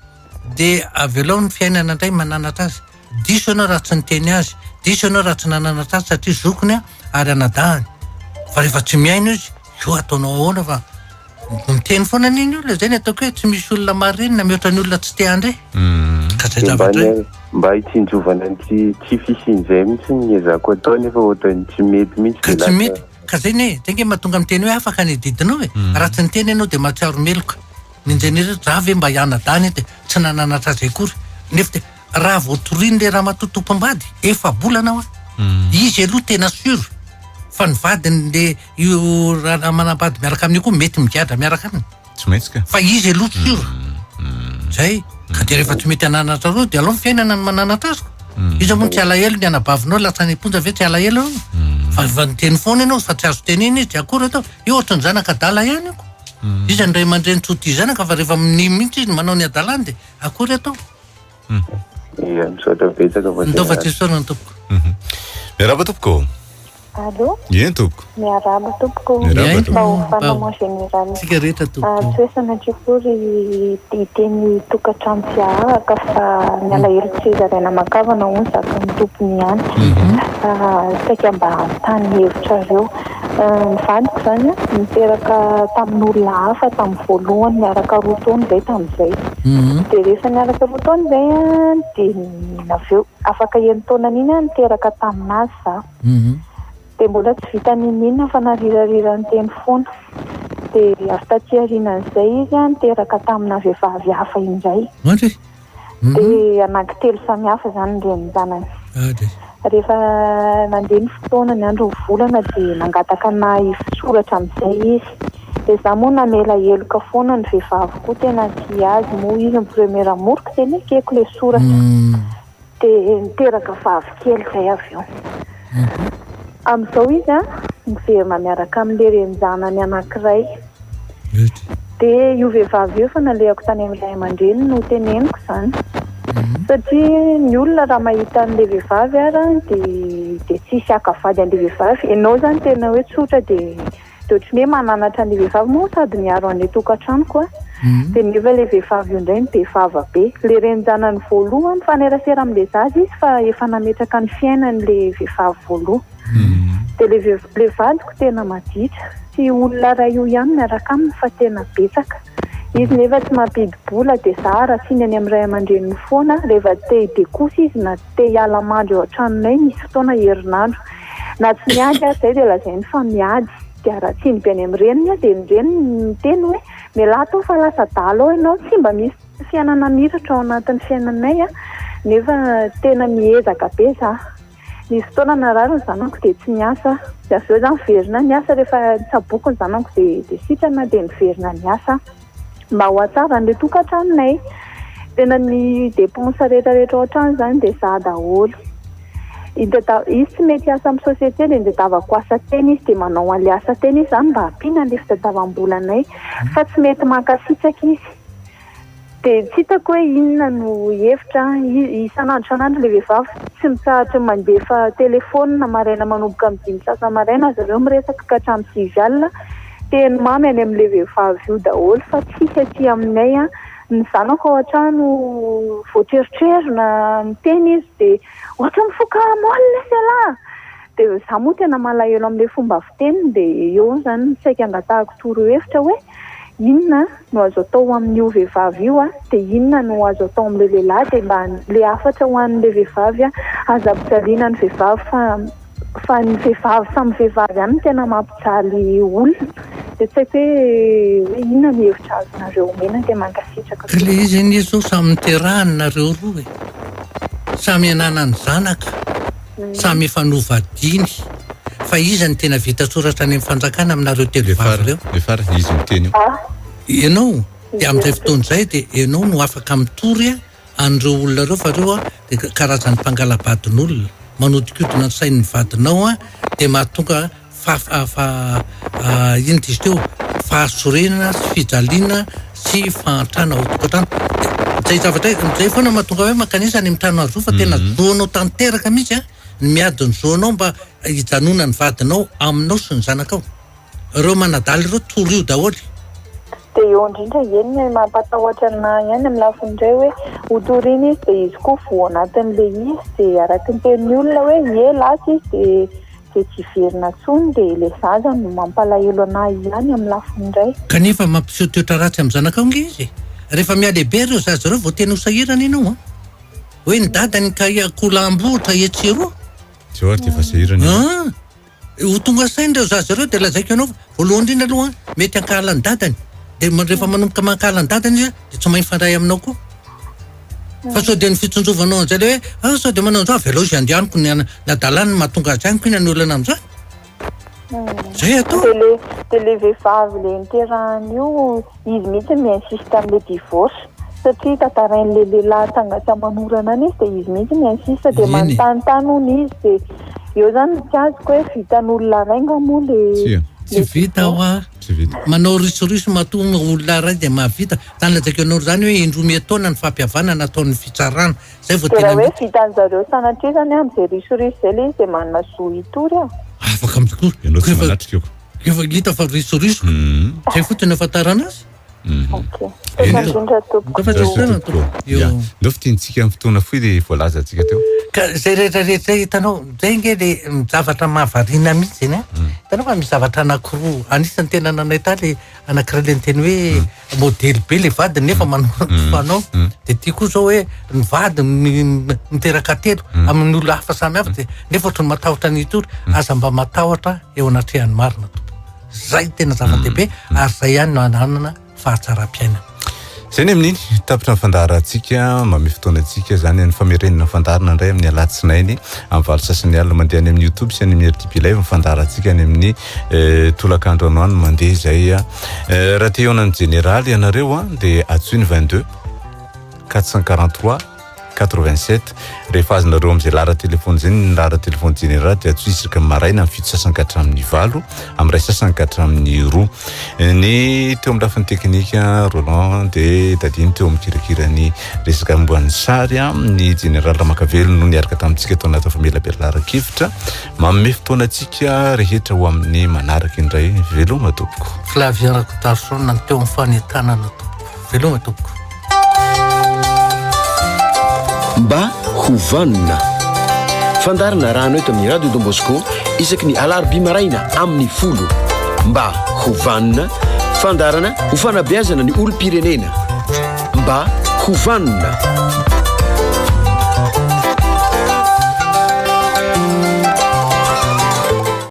dia avelao ny fiainana indray mananatra azy. Diso ianao raha tsy niteny azy, diso ianao raha tsy nananatra azy satria zokiny ary anadahiny. Fa rehefa tsy mihaino izy, io ataonao ahoana fa miteny foana anie ny olona, zay ny ataoko hoe tsy misy olona marenina mihoatra ny olona tsy te handre. Ka zay Dia mba zavatra ny mba hitsinjovana ny tsy tsy fisian'izay mihitsy ny ezahako atao nefa ohatran'ny tsy mety mihitsy Ka dia tsy lasa mety, ka zay anie, zay nge mahatonga miteny hoe afaka ny didinao e. Raha tsy niteny ianao dia mahatsiaro meloka. Ny injeniera, za ve mba hianadahiny dia tsy nananatra azy akory. Nefa dia Raha vao toriany le ramatoa tompom-bady, efa-bolana hoa. Izy aloha tena sûr fa ny vadiny le io rahalahy manambady miaraka aminy io koa mety migadra miaraka aminy. Tsy maintsy ka. Fa izy aloha sûr. Zay. Ka de rehefa tsy mety hananatra roa de alao ny fiainana no mananatra azy. Iza moa no tsy alahelo ny anabavinao lasa any am-ponja ve tsy alahelo anao? Fa fa niteny foana ianao fa tsy azo tenena izy de akory atao. Io ohatran'ny zanaka adala ihany io ko. Iza ny ray aman-dreny tsy ho tia zanaka fa rehefa minia mihitsy izy manao ny adalany de akory atao. Ia, misaotra betsaka fa Ndao fa tena tsy isaorana tompoko. Miarahaba tompoko. Allô? Eny tompoko. Miarahaba tompoko. Miarahaba tompoko. Mba ho vanona mon général. Tsika rehetra tompoko. Tsy hoe sanatria akory hiteny tokantrano tsy haharaka fa ny alahelo tsy zaraina aman-kavana hono zakan'ny tompony ihany. Saika mba hanontany hevitrareo. Ny vadiko izany niteraka tamin'olona hafa tamin'ny voalohany, niaraka roa taona izay tamin'izay. Dia rehefa niaraka roa taona izay dia avy eo afaka enin-taonan'iny aho niteraka tamin'azy izaho. Dia mbola tsy vita n'inon'inona fa narirarirany teny foana. Dia avy taty aorianan'izay izy niteraka tamina vehivavy hafa indray. Dia anankitelo samihafa izany ny renin-janany. Rehefa nandeha ny fotoana, ny andro ny volana dia nangataka anah hisoratra amin'izay izy. Dia izaho moa namela heloka foana ny vehivavy koa tena tia azy moa izy ny premier amour-ko dia nekeko ilay soratra. Dia niteraka vavy kely izay avy eo. Amin'izao izy an, miverina miaraka amin'ilay renin-janany anankiray. Dia io vehivavy io efa nalehako tany amin'ny ray aman-dreniny noteneniko izany. Satria ny olona raha mahita an'ilay vehivavy ara dia dia tsisy haka vady an'ilay vehivavy. Ianao izany tena hoe tsotra dia dia ohatran'ny hoe mananatra an'ilay vehivavy moa sady miaro an'ilay tokantranoko aho. Dia nefa ilay vehivavy io indray no be vava be. Ilay renin-janany voalohany mifanerasera amin'ilay zaza izy fa efa nametraka ny fiainany ilay vehivavy voalohany. Dia ilay vehiv- ilay vadiko tena maditra. Tsy olona iray io ihany miaraka aminy fa tena betsaka. Izy nefa tsy mampidi-bola dia za haratsiany any amin'ny ray aman-dreniny foana. Rehefa te hidekosa izy na te hiala mandry eo an-tranonay misy fotoana herinandro. Na tsy miady ary izay dia lazainy fa miady. Dia haratsiany be any amin'ny reniny aho dia ny reniny miteny hoe mialà tao fa lasa adala ao ianao. Tsy mba misy fiainana miratra ao anatin'ny fiainanay aho nefa tena miezaka be za. Nisy fotoana narary ny zanako dia tsy niasa aho. Dia avy eo za niverina niasa rehefa nitsaboako ny zanako dia dia sitrana dia niverina niasa aho. Mba ho hatsara an'ilay tokantranonay. Tena ny dépense rehetra rehetra ao an-trano izany dia za daholo. Izy tsy mety hiasa amin'ny société dia nitadiavako asa tena izy dia manao an'ilay asa tena izy izany mba hampiana an'ilay fitadiavam-bolanay. Fa tsy mety mankasitraka izy. Dia tsy hitako hoe inona no hevitra, isan'andro isan'andro ilay vehivavy tsy mitsahatra ny mandefa telefaonina maraina manomboka amin'ny dimy sasany maraina zareo miresaka ka hatramin'ny sivy alina, teny mamy any amin'ilay vehivavy io daholo fa tsisy aty aminay an, ny zanako ao an-trano voaterotrerona miteny izy dia ohatran'ny mifoka molle lesy ialahy, dia izaho moa tena malahelo amin'ilay fomba fiteniny dia eo izany no saika angatahako torohevitra hoe inona no azo atao amin'io vehivavy io dia inona no azo atao amin'ilay lehilahy dia mba ilay hafatra ho an'ilay vehivavy aza ampijaliana ny vehivavy fa fa ny vehivavy samy vehivavy ihany no tena mampijaly olona dia tsy haiko hoe hoe inona ny hevitra azonareo omena dia mankasitraka Ka ilay izy anie zao samy niterahany nareo roa e! Samy ananany zanaka. Samy efa novadiany. Fa iza no tena vita soratra any amin'ny fanjakana aminareo telo vavy ireo? Le farany, izy miteny io. Ianao? Dia amin'izay fotoana izay dia ianao no afaka mitory an'ireo olona ireo fa ireo dia karazan'ny mpangala-badin'olona. Manodinkodina ny sain'ny vadinao dia mahatonga fa fa inona izy teo fahasorenana sy fijaliana sy fahantrana ao an-tokantrano zay zavatra zay foana mahatonga hoe mankanesa any amin'ny trano azo fa tena zonao tanteraka mihitsy a ny miady ny zonao mba hijanonan'ny vadinao aminao sy ny zanakao ireo manadala ireo torio daholo Dia eo indrindra eny ny mampatahotra anah ihany amin'ny lafiny iray hoe ho toriana izy dia izy koa voa anatin'ilay izy dia araka ny tenin'ny olona hoe ie lasa izy dia dia tsy hiverina intsony dia ilay zaza no mampalahelo anah ihany amin'ny lafiny iray. Kanefa mampiseho toetra ratsy amin'ny zanakao ange izy e! Rehefa mihalehibe ireo zaza ireo vao tena ho sahirana ianao an! Hoe ny dadany ka akoho-lambohitra etsy sy eroa. Zao ary dia efa sahirana ianao. An! Ho tonga saina ireo zaza ireo dia lazaiko anao fa voalohany indrindra aloha mety hankahala ny dadany dia rehefa manomboka mankahala ny dadany izy dia tsy mahay mifandray aminao koa. Fa sao dia ny fitsinjovanao an'izay le hoe ah sao dia manao an'izao avelao izy handeha amiko ny ny hadalany no mahatonga azy amiko inona ny olana amin'izany? Zay atao. Dia le dia le vehivavy le niterahany io izy mihitsy mi-insiste amin'le divorce satria tantarain'le lehilahy tanga tsy aman'orana any izy dia izy mihitsy mi-insiste dia manontanintany hono izy dia eo zany no tsy azoko hoe vitan'olona ray nga moa le Tsia. Tsy vita hoa. Tsy vita. Manao risoriso matoa olona ray dia mahavita. Zany lazaiko anao zany hoe indroa miha-taona ny fampihavanana ataon'ny fitsarana. Zay vao Dia tena raha hoe mety. vitan-jareo sanatria zany amin'izay risoriso izay le izy dia manana zo hitory aho. Afaka mitory. Ianao tsy Rehefa manatrika eo. rehefa hita fa risoriso. Zay fotsiny no ahafantarana azy. Ok. Misaotra indrindra tompoko. Misaotra indrindra tompoko. Eo. Ya. Ndao fintinitsika amin'ny fotoana fohy le voalazantsika teo. Ka zay rehetra rehetra zay hitanao, zay ange le zavatra mahavariana mihitsy iny an. Hitanao fa misy zavatra anankiroa, anisan'ny tena nanaitra ahy le anankiray le niteny hoe modely be le vadiny nefa manao ny fanao. Dia ty koa zao hoe ny vadiny miteraka telo amin'ny olona hafa samy hafa dia nefa ohatran'ny matahotra ny hitory. Aza mba matahotra eo anatrehan'ny marina tompoko. Zay tena zava-dehibe ary zay ihany no ananana fahatsaram-piainana. Zay ny amin'iny, tapitra ny fandaharantsika, mamehy fotoana antsika zany ny famerenana ny fandaharana indray amin'ny alatsinainy amin'ny valo sasany alina mandeha any amin'ny YouTube sy any amin'ny RTP Live ny fandaharantsika any amin'ny eh, tolakandro ano any mandeha izay. Eh, raha te hihaona amin'ny jeneraly ianareo a dia antsoy ny 22 443 87 rehefa azonareo amin'izay laharan-telefony izay ny laharan-telefony jeneraly dia antsoy isaky ny maraina amin'ny fito sasany ka hatramin'ny valo amin'ny iray sasany ka hatramin'ny roa ny teo amin'ny lafiny teknika Roland dia tadiny teo amin'ny kirakira ny resaka momba ny sary ny jeneraly Ramakavelo no niaraka tamintsika tao anatin'ny famelabelaran-kevitra manome fotoana antsika rehetra ho amin'ny manaraka indray veloma tompoko Flavien Rakotarison ny teo amin'ny fanentanana tompoko veloma tompoko Mba ho vanona. Fandaharana arahana eto amin'ny Radio Don Bosco isaky ny alarobia maraina amin'ny folo. Mba ho vanona. Fandaharana ho fanabeazana ny olom-pirenena. Mba ho vanona.